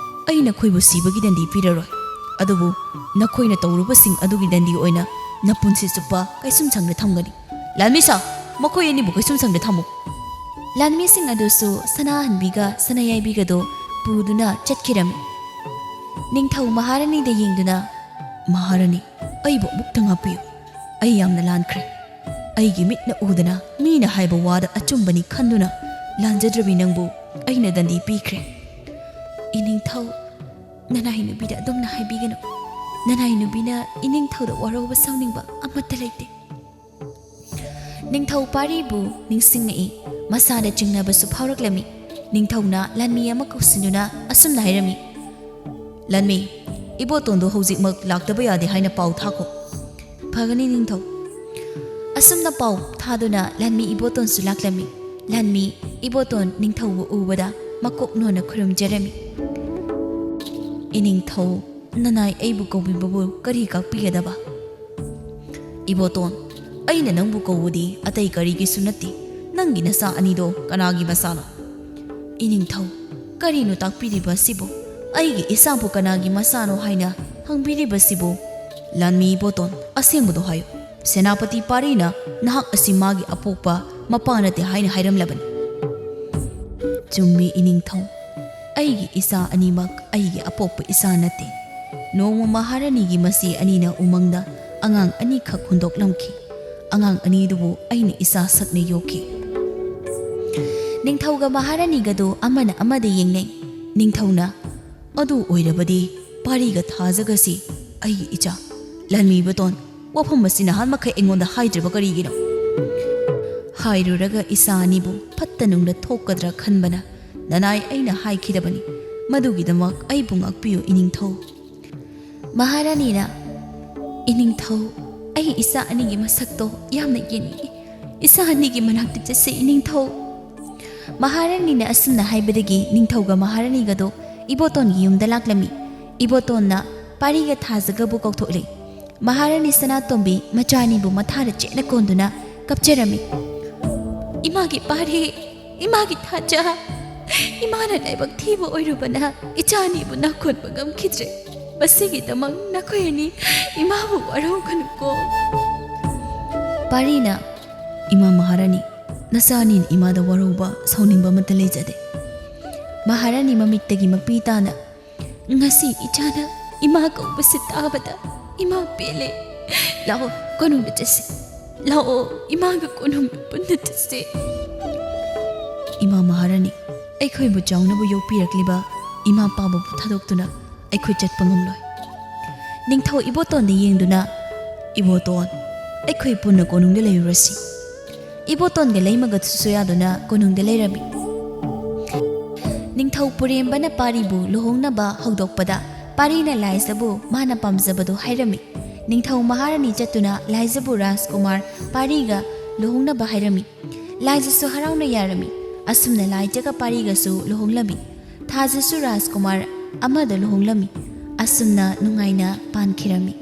ꯑꯩ ꯅꯈꯣꯏꯕꯨ ꯁꯤꯕꯒꯤ ꯗꯟꯗꯤ ꯄꯤꯔꯔꯣꯏ꯫ ꯑꯗꯨꯕꯨ ꯅꯈꯣꯏꯅ ꯇꯧꯔꯨꯕꯁꯤꯡ ꯑꯗꯨꯒꯤ ꯗꯟꯗꯤ ꯑꯣꯏꯅ ꯅꯄꯨꯟꯁꯤ ꯆꯨꯞꯄ ꯀꯩꯁꯨꯝꯁꯪꯗ ꯊꯝꯒꯅꯤ꯫ ꯂꯥꯟꯃꯤꯁꯥ, ꯃꯈꯣꯏ ꯑꯅꯤꯕꯨ ꯀꯩꯁꯨꯝꯁꯪꯗ ꯊꯝꯃꯨ"꯫ ꯂꯥꯟꯃꯤꯁꯤꯡ ꯑꯗꯨꯁꯨ ꯁꯅꯥꯍꯟꯕꯤꯒ ꯁꯅꯥꯌꯥꯏꯕꯤꯒꯗꯨ ꯄꯨꯗꯨꯅ ꯆꯠꯈꯤꯔꯝꯃꯤ꯫ ꯅꯤꯡꯊꯧ ꯃꯍꯥꯔꯥꯅꯤꯗ ꯌꯦꯡꯗꯨꯅ, "ꯃꯍꯥꯔꯥꯅꯤ, ꯑꯩꯕꯨ ꯑꯃꯨꯛꯇ ꯉꯥꯛꯄꯤꯌꯨ꯫ ꯑꯩ ꯌꯥꯝꯅ ꯂꯥꯟꯈ꯭ꯔꯦ꯫ ꯑꯩꯒꯤ ꯃꯤꯠꯅ ꯎꯗꯅ ꯃꯤꯅ ꯍꯥꯏꯕ ꯋꯥꯗ ꯑꯆꯨꯝꯕꯅꯤ ꯈꯟꯗꯨꯅ ꯂꯥꯟꯖꯗ꯭ꯔꯕꯤ ꯅꯪꯕꯨ ꯑꯩꯅ ꯗꯟꯗꯤ ꯄꯤꯈ꯭ꯔꯦ"꯫ "ꯏꯅꯤꯡꯊꯧ, ꯅꯅꯥꯏ ꯅꯨꯄꯤꯗ ꯑꯗꯨꯝꯅ ꯍꯥꯏꯕꯤꯒꯅꯨ꯫ ꯅꯅꯥꯏ ꯅꯨꯄꯤꯅ ꯏꯅꯤꯡꯊꯧꯗ ꯋꯥꯔꯧꯕ ꯁꯥꯎꯅꯤꯡꯕ ꯑꯃꯠꯇ ꯂꯩꯇꯦ"꯫ ꯅꯤꯡꯊꯧ ꯄꯥꯔꯤꯕꯨ ꯅꯤꯡꯁꯤꯡꯉꯛꯏ꯫ ꯃꯁꯥꯗ ꯆꯤꯡꯅꯕꯁꯨ ꯐꯥꯎꯔꯛꯂꯝꯃꯤ꯫ ꯅꯤꯡꯊꯧꯅ ꯂꯥꯟꯃꯤ ꯑꯃ ꯀꯧꯁꯤꯟꯗꯨꯅ ꯑꯁꯨꯝꯅ ꯍꯥꯏꯔꯝꯃꯤ, "ꯂꯥꯟꯃꯤ, ꯏꯕꯣꯇꯣꯟꯗꯨ ꯍꯧꯖꯤꯛꯃꯛ ꯂꯥꯛꯇꯕ ꯌꯥꯗꯦ ꯍꯥꯏꯅ ꯄꯥꯎ ꯊꯥꯈꯣ"꯫ "ꯐꯒꯅꯤ ꯅꯤꯡꯊꯧ"꯫ ꯑꯁꯨꯝꯅ ꯄꯥꯎ ꯊꯥꯗꯨꯅ ꯂꯥꯟꯃꯤ ꯏꯕꯣꯇꯣꯟꯁꯨ ꯂꯥꯛꯂꯝꯃꯤ꯫ ꯂꯥꯟꯃꯤ ꯏꯕꯣꯇꯣꯟ ꯅꯤꯡꯊꯧꯕꯨ ꯎꯕꯗ ꯃꯀꯣꯛ ꯅꯣꯟꯅ ꯈꯨꯔꯨꯝꯖꯔꯝꯃꯤ꯫ "ꯏꯅꯤꯡꯊꯧ, ꯅꯅꯥꯏ ꯑꯩꯕꯨ ꯀꯧꯕꯤꯕꯕꯨ ꯀꯔꯤ ꯀꯥꯛꯄꯤꯒꯗꯕ?" "ꯏꯕꯣꯇꯣꯟ, ꯑꯩꯅ ꯅꯪꯕꯨ ꯀꯧꯕꯗꯤ ꯑꯇꯩ ꯀꯔꯤꯒꯤꯁꯨ ꯅꯠꯇꯦ꯫ ꯅꯪꯒꯤ ꯅꯆꯥ ꯑꯅꯤꯗꯣ ꯀꯅꯥꯒꯤ ꯃꯆꯥꯅꯣ?" "ꯏꯅꯤꯡꯊꯧ, ꯀꯔꯤꯅꯣ ꯇꯥꯛꯄꯤꯔꯤꯕ ꯑꯁꯤꯕꯨ? ꯑꯩꯒꯤ ꯏꯆꯥꯕꯨ ꯀꯅꯥꯒꯤ ꯃꯆꯥꯅꯣ ꯍꯥꯏꯅ ꯍꯪꯕꯤꯔꯤꯕꯁꯤꯕꯨ?" "ꯂꯥꯟꯃꯤ ꯏꯕꯣꯇꯣꯟ, ꯑꯁꯦꯡꯕꯗꯣ ꯍꯥꯏꯌꯨ꯫ ꯁꯦꯅꯥꯄꯇꯤ ꯄꯥꯔꯤꯅ ꯅꯍꯥꯛ ꯑꯁꯤ ꯃꯥꯒꯤ ꯑꯄꯣꯛꯄ ꯃꯄꯥ ꯅꯠꯇꯦ ꯍꯥꯏꯅ ꯍꯥꯏꯔꯝꯂꯕꯅꯤ"꯫ "ꯆꯨꯝꯃꯤ ꯏꯅꯤꯡꯊꯧ, ꯑꯩꯒꯤ ꯏꯆꯥ ꯑꯅꯤꯃꯛ ꯑꯩꯒꯤ ꯑꯄꯣꯛꯄ ꯏꯆꯥ ꯅꯠꯇꯦ꯫ ꯅꯣꯡꯃ ꯃꯍꯥꯔꯥꯅꯤꯒꯤ ꯃꯆꯦ ꯑꯅꯤꯅ ꯎꯃꯪꯗ ꯑꯉꯥꯡ ꯑꯅꯤꯈꯛ ꯍꯨꯟꯗꯣꯛꯂꯝꯈꯤ꯫ ꯑꯉꯥꯡ ꯑꯅꯤꯗꯨꯕꯨ ꯑꯩꯅ ꯏꯆꯥ ꯁꯛꯅ ꯌꯣꯛꯈꯤ"꯫ ꯅꯤꯡꯊꯧꯒ ꯃꯍꯥꯔꯥꯅꯤꯒꯗꯨ ꯑꯃꯅ ꯑꯃꯗ ꯌꯦꯡꯅꯩ꯫ ꯅꯤꯡꯊꯧꯅ, "ꯑꯗꯨ ꯑꯣꯏꯔꯕꯗꯤ ꯄꯥꯔꯤꯒ ꯊꯥꯖꯒꯁꯤ ꯑꯩꯒꯤ ꯏꯆꯥ꯫ ꯂꯥꯟꯃꯤ ꯏꯕꯣꯇꯣꯟ, ꯋꯥꯐꯝ ꯑꯁꯤ ꯅꯍꯥꯟ ꯃꯈꯩ ꯑꯩꯉꯣꯟꯗ ꯍꯥꯏꯗ꯭ꯔꯤꯕ ꯀꯔꯤꯒꯤꯅꯣ?" "ꯍꯥꯏꯔꯨꯔꯒ ꯏꯆꯥ ꯑꯅꯤꯕꯨ ꯐꯠꯇ ꯅꯨꯡꯗ ꯊꯣꯛꯀꯗ꯭ꯔꯥ ꯈꯟꯕꯅ ꯅꯅꯥꯏ ꯑꯩꯅ ꯍꯥꯏꯈꯤꯗꯕꯅꯤ꯫ ꯃꯗꯨꯒꯤꯗꯃꯛ ꯑꯩꯕꯨ ꯉꯥꯛꯄꯤꯌꯨ, ꯏꯅꯤꯡꯊꯧ꯫" ꯃꯍꯥꯔꯥꯅꯤꯅ, "ꯏꯅꯤꯡꯊꯧ, ꯑꯩ ꯏꯆꯥ ꯑꯅꯤꯒꯤ ꯃꯁꯛꯇꯣ ꯌꯥꯝꯅ ꯌꯦꯡꯅꯤꯡꯏ꯫ ꯏꯆꯥ ꯑꯅꯤꯒꯤ ꯃꯅꯥꯛꯇ ꯆꯠꯁꯤ, ꯏꯅꯤꯡꯊꯧ꯫" ꯃꯍꯥꯔꯥꯅꯤꯅ ꯑꯁꯨꯝꯅ ꯍꯥꯏꯕꯗꯒꯤ ꯅꯤꯡꯊꯧꯒ ꯃꯍꯥꯔꯥꯅꯤꯒꯗꯣ ꯏꯕꯣꯇꯣꯟꯒꯤ ꯌꯨꯝꯗ ꯂꯥꯛꯂꯝꯃꯤ꯫ ꯏꯕꯣꯇꯣꯟꯅ ꯄꯥꯔꯤꯒ ꯊꯥꯖꯒꯕꯨ ꯀꯧꯊꯣꯛꯂꯦ꯫ ꯃꯍꯥꯔꯥꯅꯤ ꯁꯅꯥꯇꯣꯝꯕꯤ ꯃꯆꯥꯅꯤꯕꯨ ꯃꯊꯥꯗ ꯆꯦꯠꯅ ꯀꯣꯟꯗꯨꯅ ꯀꯞꯆꯔꯝꯃꯤ꯫ "ꯏꯃꯥꯒꯤ ꯄꯥꯔꯤ, ꯏꯃꯥꯒꯤ ꯊꯥꯖ, ꯏꯃꯥꯅ ꯂꯥꯏꯕꯛ ꯊꯤꯕ ꯑꯣꯏꯔꯨꯕꯅ ꯏꯆꯥ ꯑꯅꯤꯕꯨ ꯅꯥꯈꯣꯟꯕ ꯉꯝꯈꯤꯗ꯭ꯔꯦ꯫ ꯃꯁꯤꯒꯤꯗꯃꯛ ꯅꯈꯣꯏ ꯑꯅꯤ ꯏꯃꯥꯕꯨ ꯋꯥꯔꯧꯒꯅꯨꯀꯣ꯫" ꯄꯥꯔꯤꯅ, "ꯏꯃꯥ ꯃꯍꯥꯔꯥꯅꯤ, ꯅꯆꯥ ꯑꯅꯤꯅ ꯏꯃꯥꯗ ꯋꯥꯔꯧꯕ, ꯁꯥꯎꯅꯤꯡꯕ ꯑꯃꯠꯇ ꯂꯩꯖꯗꯦ꯫" ꯃꯍꯥꯔꯥꯅꯤ ꯃꯃꯤꯠꯇꯒꯤ ꯃꯄꯤ ꯇꯥꯅ, "ꯉꯁꯤ ꯏꯆꯥꯅ ꯏꯃꯥ ꯀꯧꯕꯁꯤ ꯇꯥꯕꯗ ꯏꯃꯥ ꯄꯦꯜꯂꯦ꯫ ꯂꯥꯛꯑꯣ, ꯀꯣꯅꯨꯡꯗ ꯆꯠꯁꯤ꯫ ꯂꯥꯛꯑꯣ, ꯏꯃꯥꯒ ꯀꯣꯅꯨꯡꯗ ꯄꯨꯟꯅ ꯆꯠꯁꯤ꯫" "ꯏꯃꯥ ꯃꯍꯥꯔꯥꯅꯤ, ꯑꯩꯈꯣꯏꯕꯨ ꯆꯥꯎꯅꯕ ꯌꯣꯛꯄꯤꯔꯛꯂꯤꯕ ꯏꯃꯥ ꯄꯥꯕꯕꯨ ꯊꯥꯗꯣꯛꯇꯨꯅ ꯑꯩꯈꯣꯏ ꯆꯠꯄ ꯉꯝꯂꯣꯏ꯫" ꯅꯤꯡꯊꯧ ꯏꯕꯣꯇꯣꯟꯗ ꯌꯦꯡꯗꯨꯅ, "ꯏꯕꯣꯇꯣꯟ, ꯑꯩꯈꯣꯏ ꯄꯨꯟꯅ ꯀꯣꯅꯨꯡꯗ ꯂꯩꯔꯨꯔꯁꯤ꯫" ꯏꯕꯣꯇꯣꯟꯒ ꯂꯩꯃꯒꯁꯨ ꯁꯣꯌꯥꯗꯨꯅ ꯀꯣꯅꯨꯡꯗ ꯂꯩꯔꯝꯃꯤ꯫ ꯅꯤꯡꯊꯧ ꯄꯨꯔꯦꯝꯕꯅ ꯄꯥꯔꯤꯕꯨ ꯂꯨꯍꯣꯡꯅꯕ ꯍꯧꯗꯣꯛꯄꯗ ꯄꯥꯔꯤꯅ ꯂꯥꯏꯖꯕꯨ ꯃꯥꯅ ꯄꯥꯝꯖꯕꯗꯨ ꯍꯥꯏꯔꯝꯃꯤ꯫ ꯅꯤꯡꯊꯧ ꯃꯍꯥꯔꯥꯅꯤ ꯆꯠꯇꯨꯅ ꯂꯥꯏꯖꯕꯨ ꯔꯥꯖꯀꯨꯃꯥꯔ ꯄꯥꯔꯤꯒ ꯂꯨꯍꯣꯡꯅꯕ ꯍꯥꯏꯔꯝꯃꯤ꯫ ꯂꯥꯏꯖꯁꯨ ꯍꯔꯥꯎꯅ ꯌꯥꯔꯝꯃꯤ꯫ ꯑꯁꯨꯝꯅ ꯂꯥꯏꯖꯒ ꯄꯥꯔꯤꯒꯁꯨ ꯂꯨꯍꯣꯡꯂꯝꯃꯤ꯫ ꯊꯥꯖꯁꯨ ꯔꯥꯖꯀꯨꯃꯥꯔ ꯑꯃꯗ ꯂꯨꯍꯣꯡꯂꯝꯃꯤ꯫ ꯑꯁꯨꯝꯅ ꯅꯨꯡꯉꯥꯏꯅ ꯄꯥꯟꯈꯤꯔꯝꯃꯤ꯫